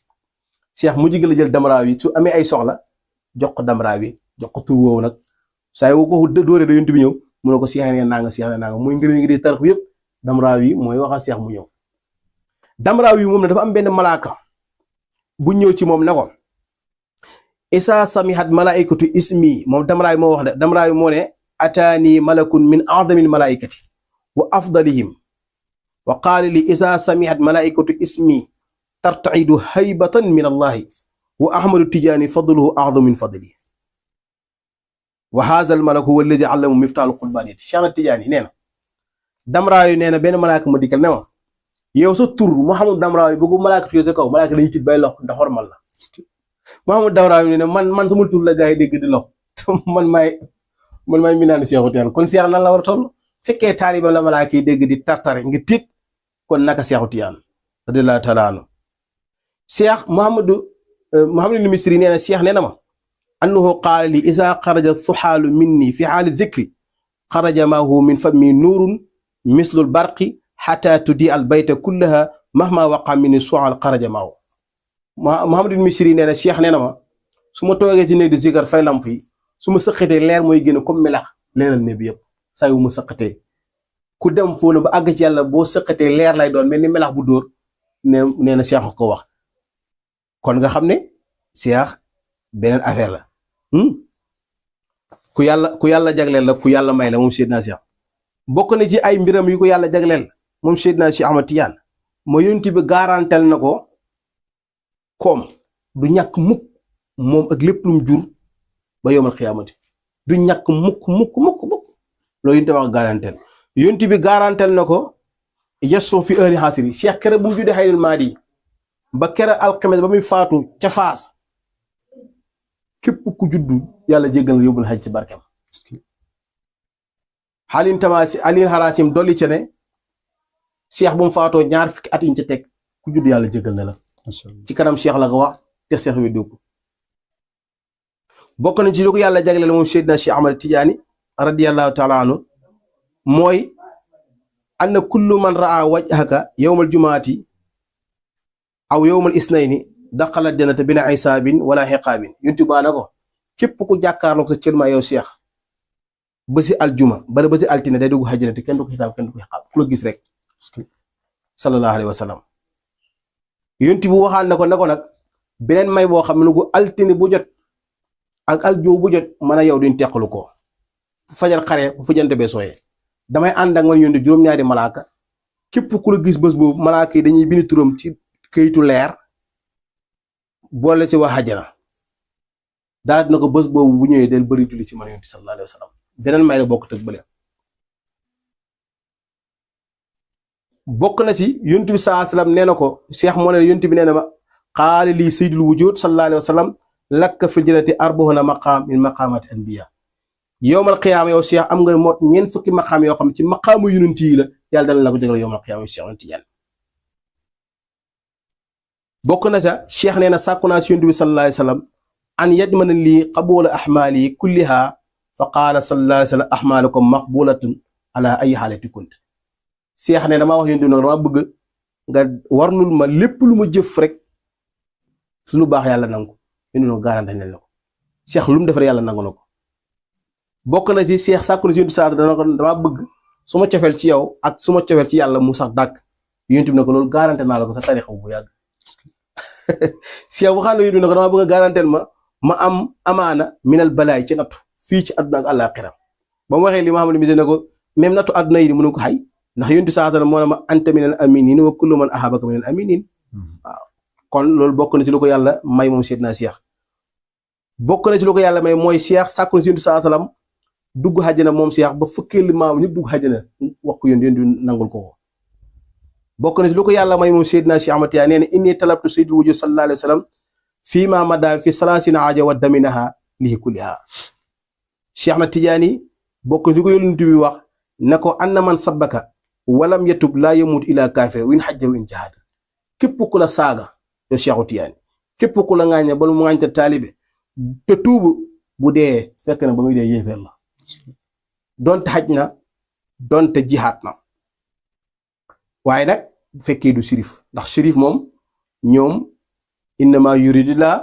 S3: Cheikh mu jigi la jël Damrawi su amee ay soxla jox ko Damrawi jox ko tur woowu nag saa yu ko dóoree da yonent bi ñëw mu ne ko Cheikh nee naa nga muy ngir ngi di tarix bi yëpp Damrawi mooy waxal Cheikh mu ñëw Damrawi moom ne dafa am benn malaaka bu ñëw ci moom ne ko isa samihat malaikatu ismi moom Damrawi moo wax de Damrawi moo ne ataani malakun min a'zamil malaikati wa afdalihim wa qaala li isa samihat malaikatu ismi tartaidu haybatan min allahi wa ahmadu tijaani fadluhu a'zamu min fadli wa haza al malak huwa alladi allama miftaaxul qurbaaniyati Cheikh Tijaani nee na Damrawi nee na benn malaaka ma dikkal ne ma yow sa tur Mouhamadou Damrawi bu ko malaaka tuddee sa kaw malaaka dañuy tiit bay lox ndax xormal la Mouhamadou Damrawi nee na man sama tur la gaa yi dégg di lox man maay minaani Cheikh Tidiane kon Cheikh nan la war a toll fekkee taaliba la malaaka yi dégg di tartare nga tiit kon naka Cheikh Tidiane radiyallahu taala anhu Cheikh Mouhamadou Misri nee na Cheikh nee na ma annahu qaala li isa xaraja suxaalu minni fi xaali dikri xaraja maahu min fami nuurun mislul barqi xata tudi al bayta kullaha mahma waqa minni suxaal xaraja maahu Mouhamadou Misri nee na Cheikh nee na ma su ma toogee ci néeg di zikar fay lamp yi su ma sëqatee leer mooy génn comme melax leeral ne bi yëpp saa yu ma sëqatee ku dem fóona ba àgg ci yàlla boo sëqatee leer lay doon mel ni melax bu dóor nee na Cheikh ko wax kon nga xam ne Cheikh beneen affaire la ku yàlla jagleel la ku yàlla may la moom Seydina Cheikh bokk na ci ay mbiram yu ko yàlla jagleel moom Seydina Cheikh Ahmad Tidiane moo yonent bi garantel na ko koom du ñàkk mukk moom ak lépp lu mu jur ba yowmal xiyaamati du ñàkk mukk loolu yonent bi wax garantel yonent bi garantel na ko yesso fi heure xaasiri Cheikh kere bu mu juddee xayril maadi ba kere alxames ba muy faatu ca Faas képp ku juddu yàlla jéggal nga yóbbul xaj ci barkem Alin Harasim dolli ca ne Cheikh bu mu faatoo ñaar fukki at yuñ ca teg ku juddu yàlla jéggal na la ci kanam Cheikh la ko wax te Cheikh wi dugg bokk na ci lu ko yàlla jagleel moom Seydina Cheikh Ahmad Tidiane radiyallahu taala anhu mooy anna kullu man raa wajhaka yowmal jumaati aw yowmal isnayni daxala jannata bila isaabin wala xiqaabin yunti baa na ko képp ku jàkkaarloo ko sa cër ma yow Cheikh ba si aljuma bala ba si altine day dugg xajjana te kenn du ko xisaab kenn du ko xiqaab ku la gis rek sallallahu alayhi wa sallam yunti bu waxaan na ko nag beneen may boo xam ne gu altine bu jot ak aljuma bu jot mën a yow duñ teqalu ko fajar xare bu fa jant bee sooyee damay ànd ak man yónni juróom-ñaari malaaka képp ku la gis bés boobu malaaka yi dañuy bind turam ci këyitu leer boole ci wax xajjana daal dina ko bés boobu bu ñëwee del bëri julli ci man yonent sallallahu alayhi wa sallam beneen may la bokk tëg bële bokk na ci yonent bi sallallahu alayhi wa sallam nee na ko Cheikh moo ne yonent bi nee na ma xaali lii sayyidul wujud sallallahu alayhi wa sallam lakka fil jannati arbauna maqaam min maqaamati anbiya yowmal qiyaama yow Cheikh am nga mot ñeent fukki maqaam yoo xam ne ci maqaamu yonent yi la yàlla dana la ko jégal yowmal qiyaama yow Cheikh Tidiane bokk na ca Cheikh nee na sàkku naa si yonent bi sallallahu alayhi wa sallam an yadmana lii qabula ahmaali kulliha fa qaala sallallahu alayhi wa sallam ahmaalukum maqbulatun ala ay xaalati kunt Cheikh nee na maa wax yonent bi nag dama bëgg nga warlul ma lépp lu ma jëf rek su lu baax yàlla nangu yonent bi garanti nañ la ko Cheikh lu mu def rek yàlla nangu na ko bokk na ci Cheikh sàkku na si yonent bi dana ko dama bëgg su ma cofeel ci yow ak su ma cofeel ci yàlla mu sax dàkk yonent bi ne ko loolu garanti naa la ko sa tarixa bu yàgg Cheikh waxaan na yonent bi ne ko dama bëgg a garanteel ma am amaana minal balaay ci nattu fii ci àdduna ak àllaaxira ba mu waxee li Muhammad mi ne ko même nattu àdduna yi di mënu ko xay ndax yonent bi sallallahu alayhi wasallam moo ne ma anta minal aminin wa kullu man ahabaka minal aminin waaw kon loolu bokk na ci lu ko yàlla may moom Seydina Cheikh bokk na ci lu ko yàlla may mooy Cheikh sàkku na ci yonent bi sallallahu alayhi wasallam dugg xajjana moom Cheikh ba fukkeeli maam ñëpp dugg xajjana wax ko yonent bi nangul ko bokk na ci lu ko yàlla may moom Seydina Cheikh Ahmad Tidiane nee na inni talabtu sayyidul wujud sallallahu alayhi wasallam fii ma mada fi salaasina aja wa daminaha lihi kulliha Cheikh na Tidiane bokk na ci ko yonent bi wax na ko anna man sabbaka walam yatub laa yamut ila kaafir win xajja win jahaad képp ku la saaga yow Cheikh Tidiane képp ku la ŋaaña ba mu ŋaañta taalibe te tuubu bu dee fekk na ba muy dee yéeféer la donte xaj na donte jihaat na waaye nag bu fekkee du shérif ndax shérif moom ñoom innama yuridullah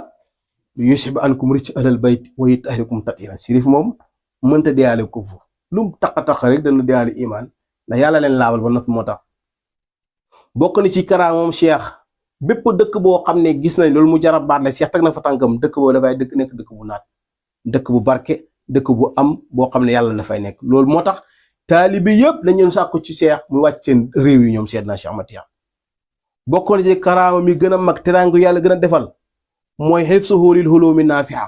S3: yushib ankum ric ahlal bayt wa yutahhirakum tathiran shérif moom mënta deyaale ko fu lu mu taqa rek dana deyaale iman ndax yàlla leen laabal ba noppi moo tax bokk na ci karaam moom Cheikh bépp dëkk boo xam ne gis nañ loolu mu jarab baat la Cheikh teg na fa tànkam dëkk boo dafay nekk dëkk bu naat dëkk bu barke dëkk bu am boo xam ne yàlla dafay nekk loolu moo tax taalibe yëpp dañu doon sàkku ci Cheikh muy wàcc seen réew yi ñoom Seydina Cheikh Ahmad Tidiane bokk na ci karaama mi gën a mag teraangu yàlla gën a defal mooy hifsuhu lil hulumi nafi'a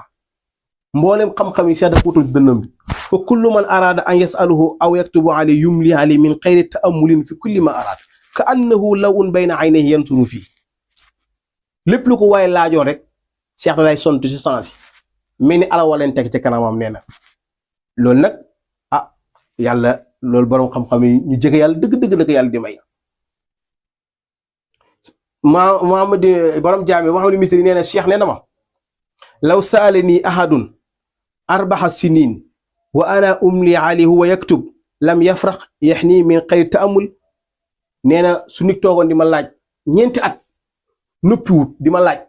S3: mboolem xam-xam yi Cheikh dafa wutul dënnam bi fa kullu man arada an yasaluhu aw yaktubu ali yumli ali min xayri ta'ammulin fi kulli ma arada ka annahu lawun bayna aynayhi yansuru fii lépp lu ko waaye laajoo rek Cheikh da lay sont ci sens yi mel ni ala waleen teg ci kanamam nee na loolu nag ah yàlla loolu borom xam-xam yi ñu jege yàlla dëgg-dëgg la ko yàlla di may Muhammad borom jaami Muhammad Misri nee na Cheikh nee na ma law saalani ahadun arbaxa sinin wa ana umli alayhi wa yaktub lam yafraq yaxni min xayri taamul nee na su nit toogoon di ma laaj ñeenti at noppiwut di ma laaj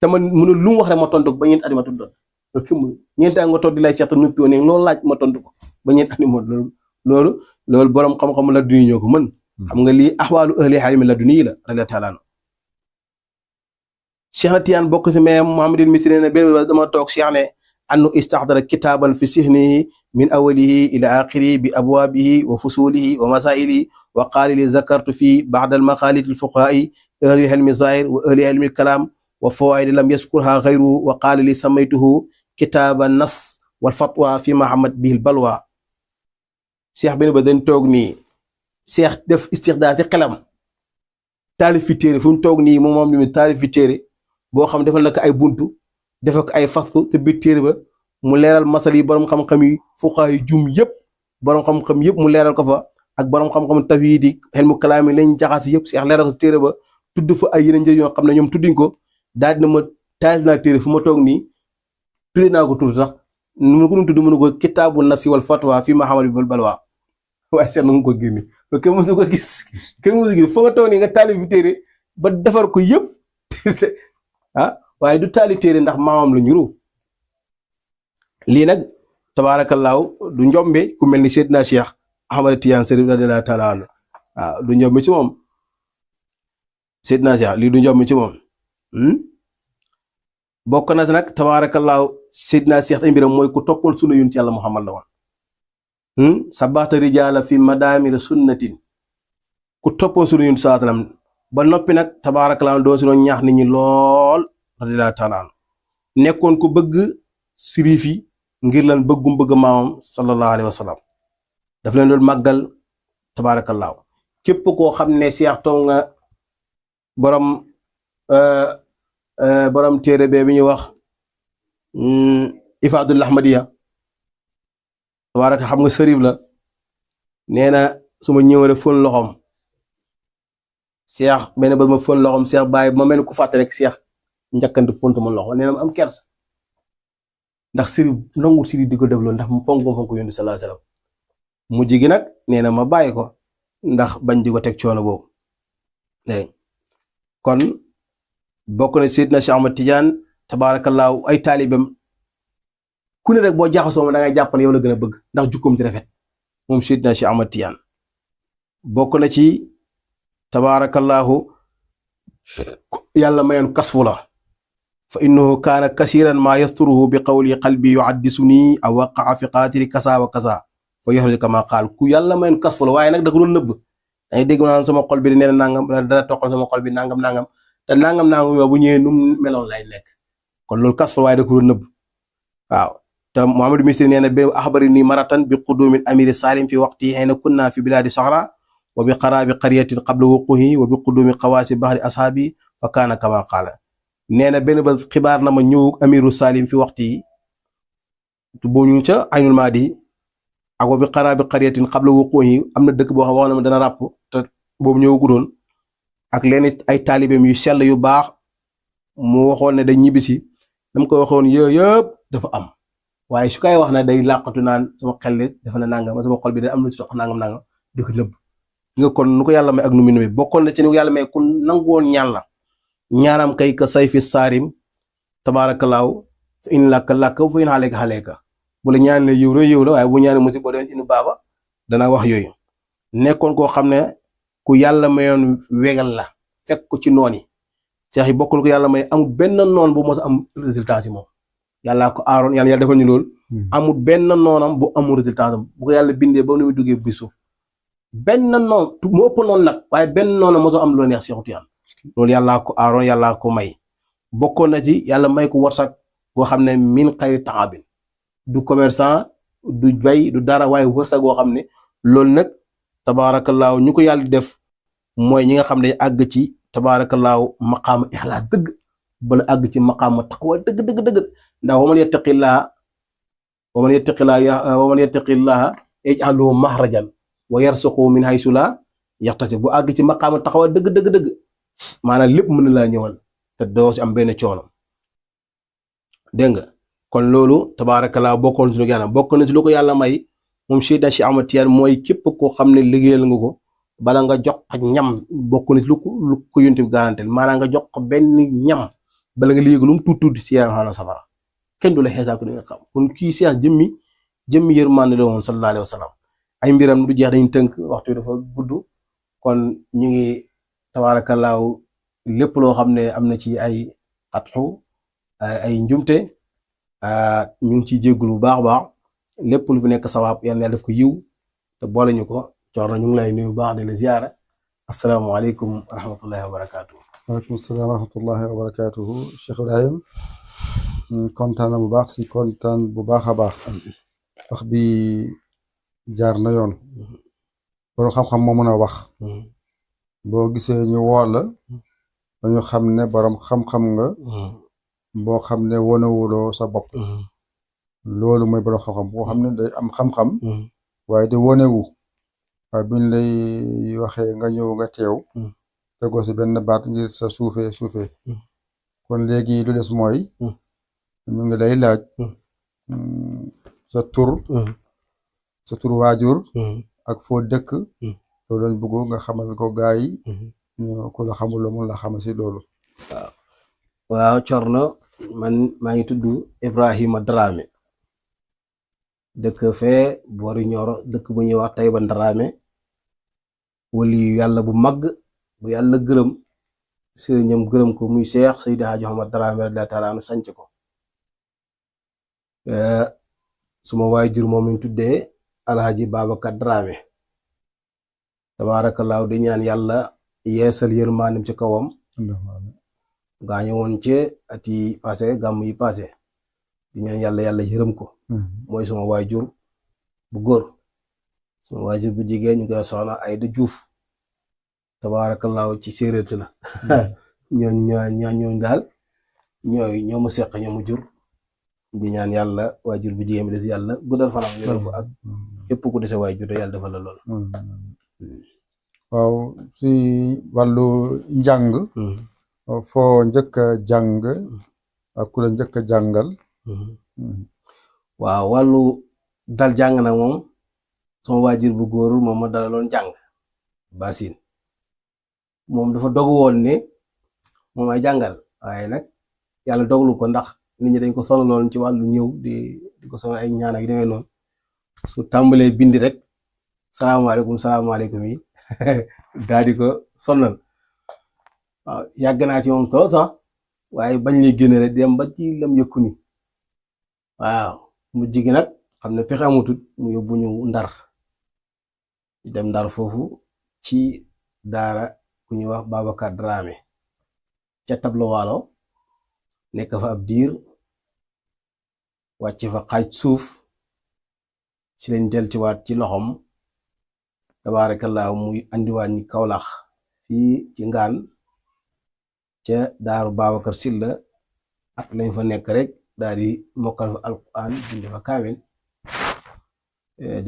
S3: te man mënul lu mu wax rek ma tontu ko ba ñeenti at ma tontu loolu kenn mënul ñeenti at nga toog di lay Cheikh te noppiwoo ne loolu laaj ma tontu ko ba ñeenti at ma loolu borom xam-xam la duni ñoo ko mën xam nga lii axwaalu ahli ilmi la duni la radiyallahu taala anhu Cheikh na Tidiane bokk ci mais Muhammad Misri ne benn dama toog Cheikh ne annu istaxdara kitaaban fi sihnihi min awalihi ila axirihi bi abwaabihi wa fusulihi wa masailihi wa qaala li zakartu fi ba'da al maqaalit al fuqahaai ahli ilmi zahir wa ahli ilmi kalaam wa fawaid lam yaskurha ghayruhu wa qaala li samaytuhu kitaaba nas wal fatwa fi Muhammad bihi al balwa Cheikh benn ba dañ toog nii Cheikh def istixdaar ci xelam taalif fi téere fu mu toog nii moom li mu taalif fi téere boo xam defal na ko ay buntu defal ko ay faslu te biir téere ba mu leeral masal yi borom xam-xam yi fuqaa yi jum yëpp borom xam-xam yëpp mu leeral ko fa ak borom xam-xam tawhiid yi ilmu kalaam yi lañ jaxasi yëpp Cheikh leeral ko téere ba tudd fa ay yeneen njëriñ yoo xam ne ñoom tudduñ ko daal dina ma taalif naa téere fu ma toog nii tudde naa ko tur sax nu ko tudd mënu ko kitaabu nasi wal fatwa fi ma xamal bi balwa waaye seet na nga ko génne loolu kenn mësu ko gis foo nga toog nii nga taalif bi téere ba defar ko yëpp waaye du taalif téere ndax maamam la ñuru lii nag tabaarakallaahu du njombe ku mel ni Seydina Cheikh Ahmad Tidiane Chérif radiyallaahu taala anhu waaw du njombe ci moom Seydina Cheikh lii du njombe ci moom bokk na si nag tabaarakallaahu Seydina Cheikh ay mbiram mooy ku toppoon sunna yonent Yàlla Muhammad la woon sabaata rijaala fi madaamir sunnatin ku toppoon sunna yonent saa salaam ba noppi nag tabaarakallaahu doon si doon ñaax nit ñi lool radiyallaahu taala anhu nekkoon ku bëgg sirif yi ngir lan bëggum bëgg maamam sallallahu alayhi wa sallam daf leen doon màggal tabaarakallaahu képp koo xam ne Cheikh toog nga borom téere bee bi ñuy wax Ifaadul Ahmadiya tabaaraka xam nga sërif la nee na su ma ñëwee fon loxoom Cheikh benn bés ma fon loxoom Cheikh bàyyi ma mel ni ku fàtte rek Cheikh njëkkante font ma loxo nee na ma am kers ndax sërif nangu sërif di ko dégloo ndax fonk yónni sallallahu alayhi wa sallam mujj gi nag nee na ma bàyyi ko ndax bañ di ko teg coono boobu dégg kon bokk na Seydina Cheikh Ahmad Tidiane tabaarakallaahu ay taalibam ku ne rek boo jaxasoo ma da ngay jàpp ne yow la gën a bëgg ndax jukkoom ci rafet moom Seydina Cheikh Ahmad Tidiane bokk na ci tabaarakallaahu yàlla mayoon kasfu la fa innahu kaana kasiran maa yasturuhu bi qawli qalbi yuhaddisuni aw waqaa fi qaatiri kasa wa kasa fa yoxrij kama qaal ku yàlla mayoon kasfu la waaye nag da ko doon nëbb dangay dégg naan sama xol bi di nee na nangam dara toqal sama xol bi nangam te nangam yow bu ñëwee nu meloon lay nekk kon loolu kasfu waaye da ko doon nëbb waaw te Muhammadu Misri nee na bi axbari nii maratan bi qudumil amiri salim fi waqti xëyna kunna fi biladi soxra wa bi qaraabi qaryatin qabla wuquhi wa bi qudumi qawaasi bahri ashaabi fa kaana kama qaala nee na benn ba xibaar na ma ñëw amiru salim fi waxtu yi boo ñu ca aynul maadi ak wa bi qaraabi qaryatin qabla wuquhi am na dëkk boo xam wax na ma dana ràpp te boobu ñëwagutoon ak leen ay taalibeem yu sell yu baax mu waxoon ne day ñibbisi dama ko waxoon yëpp dafa am waaye su kay wax ne day làqatu naan sama xel dafa ne nangam sama xol bi day am lu ci dox nangam di ko nëbb nga kon nu ko yàlla may ak nu mu nume bokkoon na ci ni ko yàlla may ku nangoon ñaan la ñaanam kay ka sayfi saarim tabaarakallaahu fa in làkk fa in xaleeka bu la ñaan la yiw la waaye bu ñaan musi boo demee inu baaba danaa wax yooyu nekkoon koo xam ne ku yàlla mayoon wegal la fekk ko ci noon yi seex yi bokkul ko yàlla may amul benn noon bu mos am résultat si moom yàllaa ko aaroon yàlla defal ñu loolu amul benn noonam bu amul résultat bu ko yàlla bindee ba nu muy duggee bi suuf benn noon mu ëpp noonu nag waaye benn noonu mosoo am loo neex Seexu Tijaan loolu yàllaa ko aaroon yàllaa ko may bokkoon na ci yàlla may ko warsak boo xam ne min xayri taabin du commerçant du bay du dara waaye warsak boo xam ne loolu nag tabaarakallaahu ñu ko yàlla def mooy ñi nga xam ne àgg ci tabaarakallaahu maqaama ixlaas dëgg bala àgg ci maqaama taqwa dëgg ndax waman yattaqillaaha yaj'al lahu maxrajan wa yarsuqhu min haysu laa yaxtasib bu àgg ci maqaama taqwa dëgg maanaam lépp mën na laa ñëwal te doo ci am benn coono dégg nga kon loolu tabaarakallaahu bokkoon ci lu yàlla bokk na ci lu ko yàlla may moom Seydina Cheikh Ahmad Tidiane mooy képp koo xam ne liggéeyal nga ko bala nga jox ko ñam bokk na ci lu ko yonent bi garantel maanaam nga jox ko benn ñam bala nga liggéey lu mu tuuti ci yaram xanaa safara kenn du la xeesaa ko di nga xam kon kii Cheikh jëmmi yërmande la woon sallallahu alayhi wa sallam ay mbiram du jeex dañu tënk waxtu dafa gudd kon ñu ngi tabaarakallaahu lépp loo xam ne am na ci ay xatxu ay njumte ñu ngi ciy jéggul bu baax lépp lu fi nekk sawaab yàlla na def ko yiw te boole ñu ko coor na ñu ngi lay nuyu baax di la ziyaara asalaamaaleykum wa rahmatullahi wa barakaatu.
S2: waaleykum salaam wa rahmatullahi wa barakaatuhu Cheikh Ibrahim kontaan bu baax si kontaan bu baax a baax wax bi jaar na yoon borom xam-xam moo mën a wax boo gisee ñu woo la dañu xam ne borom xam-xam nga boo xam ne wonewuloo sa bopp loolu mooy borom xam-xam boo xam ne day am xam-xam waaye de wonewu waaye buñ lay waxee nga ñëw nga teew tegoo si benn baat ngir sa suufee kon léegi lu des mooy mu ngi lay laaj sa tur sa tur waajur ak foo dëkk loolu lañ bëgg nga xamal ko gaa yi ñu ku la xamul la mun la xamal si loolu.
S3: waaw Corno man maa ngi tudd Ibrahima Dramé dëkk fee boori Nioro dëkk bu ñuy wax Taïba Dramé wali yàlla bu mag bu yàlla gërëm sëriñam gërëm ko muy Cheikh Seydi Hadji Ahmad Dramé radiyallahu taala anu sanc ko suma waajur moom ñu tuddee Alhaji Babacar Dramé tabaarakallaahu di ñaan yàlla yeesal yërmaanim ci kawam gaañu woon ci at yi passé gàmm yi passé di ñaan yàlla yërëm ko mooy suma waajur bu góor suma waajur bu jigéen ñu koy soxna Ayda Juuf tabaarakallaahu ci séeréer si la ñooñ daal ñoo ma seq ñoo ma jur di ñaan yàlla waajur bu jigéen bi des yàlla guddal fanam yërëm ko ak képp ku dese waajur de yàlla defal la lool.
S2: waaw si wàllu njàng foo njëkk a jàng ak ku la njëkk a jàngal.
S3: waaw wàllu dal jàng nag moom sama waajur bu góor moom ma dalaloon jàng basin moom dafa dogu woon ne moom ay jàngal waaye nag yàlla doglu ko ndax nit ñi dañ ko sonaloon ci wàllu ñëw di ko sonal ay ñaan ak demee noonu su tàmbalee bindi rek salaamaaleykum yi daal di ko sonal waaw yàgg naa ci moom tool sax waaye bañ lay génne rek dem ba ci lam yëkku ni waaw mu jigi nag xam ne pexe amutut mu yóbbu ñu ndar dem ndar foofu ci daara ku ñuy wax Babacar Dramé ca tablo waalo nekk fa ab diir wàcc fa xaaj suuf ci lañ del ci waat ci loxom tabaarakallaahu muy andiwaat ñi Kawlax fii ci ngaan ca daaru Babacar Silla ak lañ fa nekk rek daal di mokkal fa alquran bind fa kaamil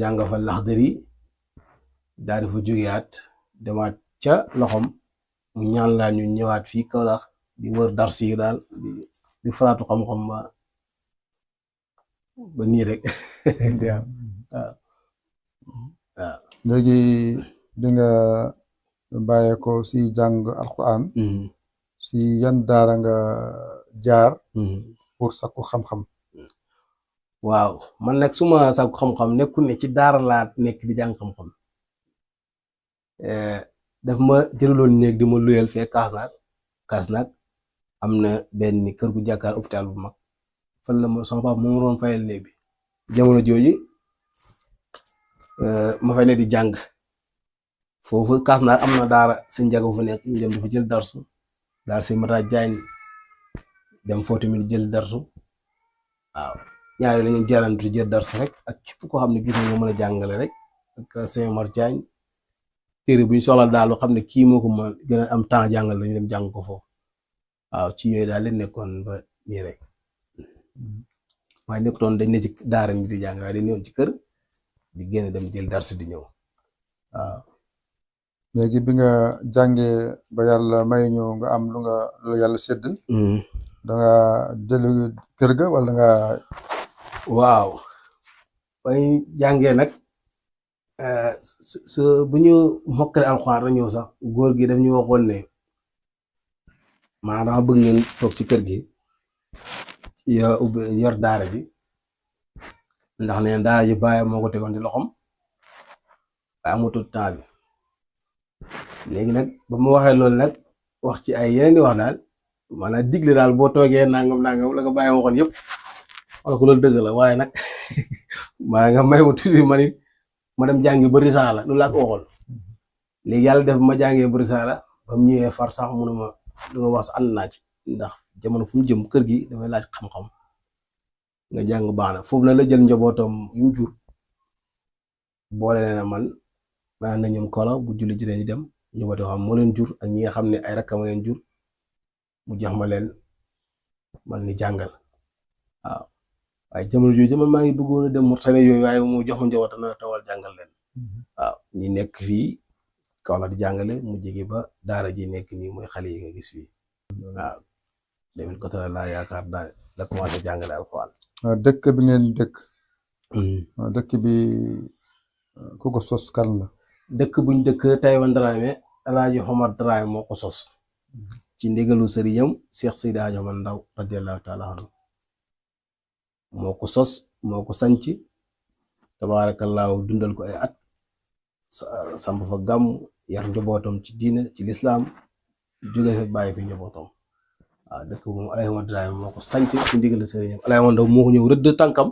S3: jàng fa laxdari daal di fa jógeyaat demaat ca loxom mu ñaan laa ñu ñëwaat fii Kawlax di wër darsi yi daal di faraatu xam-xam ba nii rek waaw
S2: léegi di nga bàyyee ko si jàng alquran si yan daara nga jaar pour sakku xam-xam.
S3: waaw man nag suma sakku xam-xam nekkul ne ci daara laa nekk di jàng xam-xam daf ma jëlaloon néeg di ma luyal fee kaas nag am na benn kër gu jàkkaar hôpital bu mag fan la ma sama papa moom doon fayal néeg bi jamono jooju ma fay ne di jàng foofu kaas nag am na daara sëñ Njaga fu nekk ñu dem dafa jël darsu daal sëñ Mata Jaañ dem foo tamit jël darsu waaw ñaari lañu jarantu jël darsu rek ak képp koo xam ne gis nga mën a jàngale rek ak sëñ Omar Jaañ téere bu ñu soxla daal loo xam ne kii moo ko mën gën a am temps jàngal lañu dem jàng ko foofu waaw ci yooyu daal leen nekkoon ba nii rek waaye nekkutoon dañ ne ci daara ni di jàng waaye dañ ñëwoon ci kër di génn dem jël darsu di ñëw waaw.
S2: léegi bi nga jàngee ba yàlla may ñu nga am lu yàlla sédd da nga dellu kër ga wala nga.
S3: waaw bañ jàngee nag su bu ñu mokkale alxuraan la ñëw sax góor gi daf ñu waxoon ne maanaam bëgg ngeen toog ci kër gi yor daara ji ndax neen daara ji bàyyi moo ko tegoon ci loxom waaye amatul temps bi léegi nag ba mu waxee loolu nag wax ci ay yeneen di wax daal maanaam digle daal boo toogee nangam la nga bàyyi waxoon yëpp wala ko loolu dëgg la waaye nag maa nga may ma tuuti ma nit ma dem jàngi ba risaala loolu laa ko waxoon léegi yàlla def ma jàngee ba risaala ba mu ñëwee far sax mu ne ma lu nga wax ànd naa ci ndax jamono fu mu jëm kër gi dafay laaj xam-xam nga jàng baax na foofu na la jël njabootam yu mu jur boole na man maa na ñoom kola bu julli jëree ñu dem njabootam xam moo leen jur ak ñi nga xam ne ay rakkam leen jur mu jox ma leen man ni jàngal waaw waaye jamono jooju man maa ngi bëggoon a dem Mauritanie yooyu waaye mu jox ma njabootam na tawal jàngal leen waaw ñi nekk fii Kaolack di jàngale mu jege ba daara ji nekk nii mooy xale yi nga gis fii waaw 2014 laa yaakaar daal la commencé jàngale alxuraan.
S2: dëkk bi ngeen dëkk. dëkk bi ku ko sos kan la.
S3: dëkk buñ dëkk Taïba Ndramé Alaaji Omar Dramé moo ko sos ci ndigalu sëriñam Cheikh Seydi Hadji Omar Ndaw radiyallahu taala anhu moo ko sos moo ko sanc tabaarakallaahu dundal ko ay at samp fa gàmm yar njabootam ci diine ci lislaam jóge fa bàyyi fi njabootam waaw dëkk moom Alaaji Omar Dramé moo ko sanc ci ndigalu sëriñam Alaaji Omar Ndaw moo ko ñëw rëdd tànkam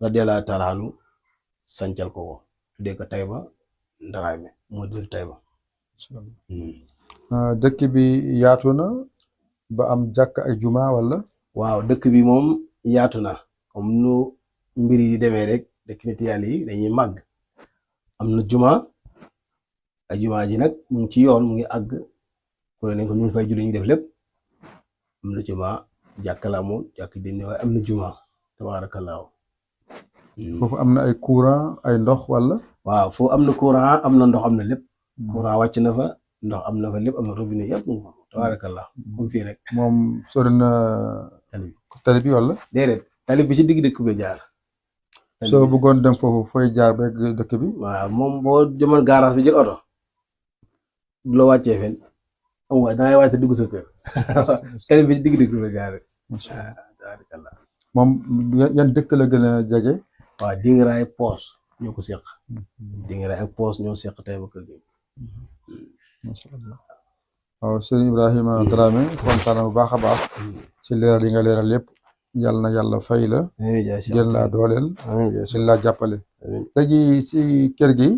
S3: radiyallahu taala anhu sancal ko tuddee ko Taïba Ndramé moo dir Taïba.
S2: dëkk bi yaatu na ba am jàkk ay juma wala.
S3: waaw dëkk bi moom yaatu na comme nu mbir yi demee rek dëkk nit yàlla yi dañuy màgg am na juma ay juma ji nag mu ngi ci yoon mu ngi àgg ku ne nañ ko ñu fay julli ñu def lépp am na juma jàkk la amul jàkk dindi waaye am na juma tabaarakallaahu.
S2: foofu am na ay courant ay ndox wala.
S3: waaw foofu am na courant am na ndox am na lépp. courant wàcc na fa ndox am na fa lépp am na robinet yëpp mu fa tabaarakallaahu comme fii rek.
S2: moom sori na tali bi wala.
S3: déedéet tali bi ci digg dëkk bi jaar.
S2: soo bëggoon dem foofu fooy jaar ba dëkk bi.
S3: waaw moom boo jëmal garage bi jël oto du la wàccee fen am waaye dangay wàcce dugg sa kër tali bi ci digg dëkk bi jaar rek. tabaarakallaahu
S2: moom yan dëkk la gën a jege.
S3: waaw Dingiraay ak Poos ñoo ko seq. Dingiraay ak Poos ñoo seq Taïba kër gi.
S2: macha allah waaw Serigne Ibrahima Dramé kontaan bu baax a baax ci leeral yi nga leeral yëpp yàlla na yàlla fay la gën laa dooleel gën laa jàppale léegi si kër gi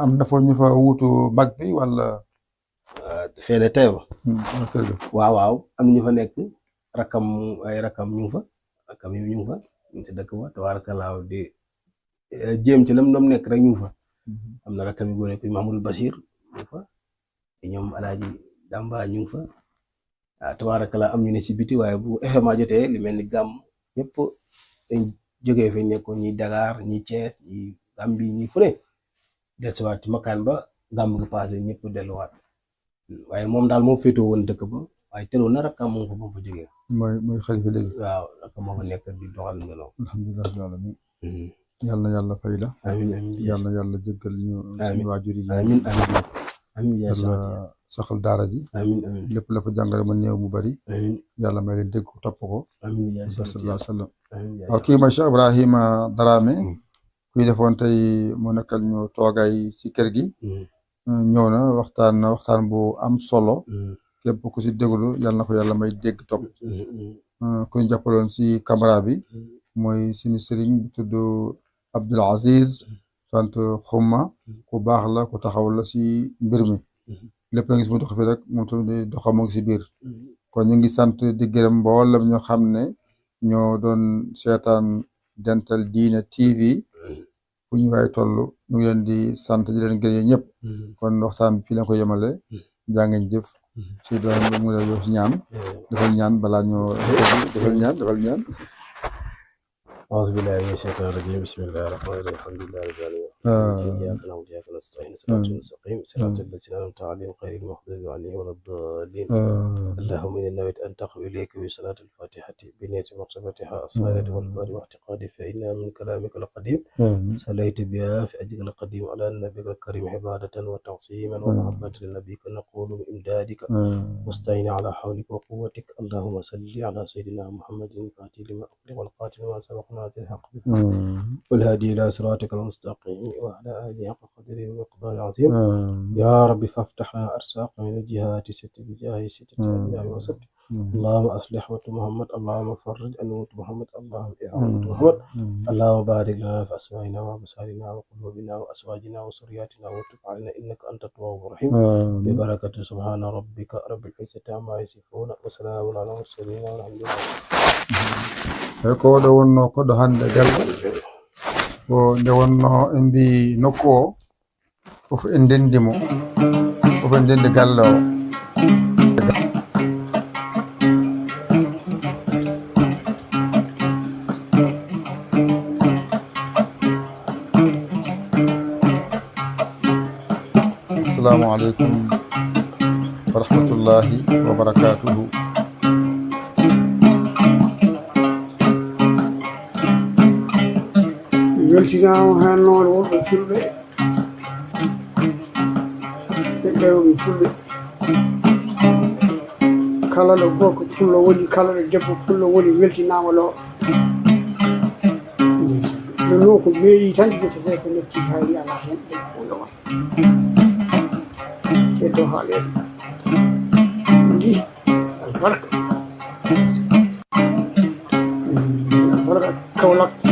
S2: am na fa ñu fa wuutu mag bi wala
S3: feene Taïba
S2: kër gi
S3: waaw am na ñu fa nekk rakam ay rakam ñu ngi fa rakam yi ñu ngi fa ñu ngi si dëkk ba tabaarakallaahu di jéem ci lam nekk rek ñu ngi fa am na rakam yu góor yi Mahmoudou Bachir ñu ngi fa ñoom Alaaji Damba ñu ngi fa waaw tabaarakallaahu am ñu ne si biti waaye bu événement jotee li mel ni gàmm ñëpp dañ jógee fi nekkoon ñi Dakar ñi Thiès ñi Gambie ñi fu ne dellusiwaat ci makaan ba gàmm gi passé ñëpp delluwaat waaye moom daal moo féetoo woon dëkk ba waaye teeloon na rakam moom fa ba mu fa jógee.
S2: mooy xalifa léegi.
S3: waaw rakam moo fa nekk di doxal ngelaw.
S2: alhamdulilah rabbil alamin. yàlla na yàlla fay la.
S3: amiin amiin
S2: yàlla na yàlla jéggal ñu. suñu waajur yi.
S3: amiin amiin amiin yaa
S2: yàlla saxal daara ji.
S3: amiin amiin
S2: lépp la fa jàngale ma néew mu bari.
S3: amiin
S2: yàlla may leen dégg ko topp ko.
S3: amiin yaa
S2: sallallahu alayhi wa sallam.
S3: amiin yaa
S2: waaw kii mooy Cheikh Ibrahima Dramé. kuy defoon tey mu nekkal ñu toogaay ci kër gi. ñëw na waxtaan bu am solo. képp ku si déglu yàlla na ko yàlla may dégg topp. ku ñu jàppaloon si caméra bi. mooy suñu sëriñ bu tudd Abdul Aziz. sant xumma ku baax la ku taxaw la si mbir mi. lépp la gis mu dox fi rek moom tamit doxam mu ngi si biir. kon ñu ngi sant di gërëm mboolem ñoo xam ne ñoo doon seetaan Dental Dine TV. fu ñu waay toll ñu ngi leen di sant di leen gërëm ñëpp. kon waxtaan bi fii la ko yemale. jaa ngeen jëf. si doon mu la yow ñaan. defal ñaan balaa ñoo defal ñaan.
S3: أعوذ بالله من الشيطان الرجيم بسم الله الرحمن الرحيم الحمد لله رب العالمين إياك نعبد وإياك نستعين صراط المستقيم صراط الذين أنعمت عليهم غير المغضوب عليهم ولا الضالين اللهم إني نويت أن تقرأ إليك بصلاة الفاتحة بنية مرتبتها الصغيرة والكبار واعتقادي فإنها من كلامك القديم صليت بها في أجرك القديم على النبي الكريم عبادة وتعظيما ومحبة لنبيك نقول بإمدادك مستعين على حولك وقوتك اللهم صل على سيدنا محمد الفاتح لما أغلق والقاتل لما سبقنا الحق والهادي إلى صراطك المستقيم وعلى آله حق قدره ومقداره العظيم يا رب فافتح لنا أرزاق من الجهات ست بجاه ستة أنبياء وسط اللهم أصلح محمد اللهم فرج أنوت محمد اللهم إعانة محمد اللهم بارك لنا في أسمائنا وأبصارنا وقلوبنا وأزواجنا وذرياتنا وتب علينا إنك أنت التواب الرحيم ببركة سبحان ربك رب العزة عما يصفون وسلام على المرسلين والحمد لله
S2: ko ɗo wonno koɗo hande galɗo ko nde wonno en mbi nokku o fof en ndendimo fof en ndendi galle o assalamu aleykum wa rahmatullahi wa barakatuhu
S1: weltinama hen noon wonɓe fulɓe e ɗeroɓe fulɓe kala ɗo gorko pullo woni kala ɗo debbo pullo woni weltinama ɗo ɗum noon ko meeɗi tan ƴettete ko metti haali ala hen ɗen fo yowa keddo haaleɗo ndi albarka albarka Kaolack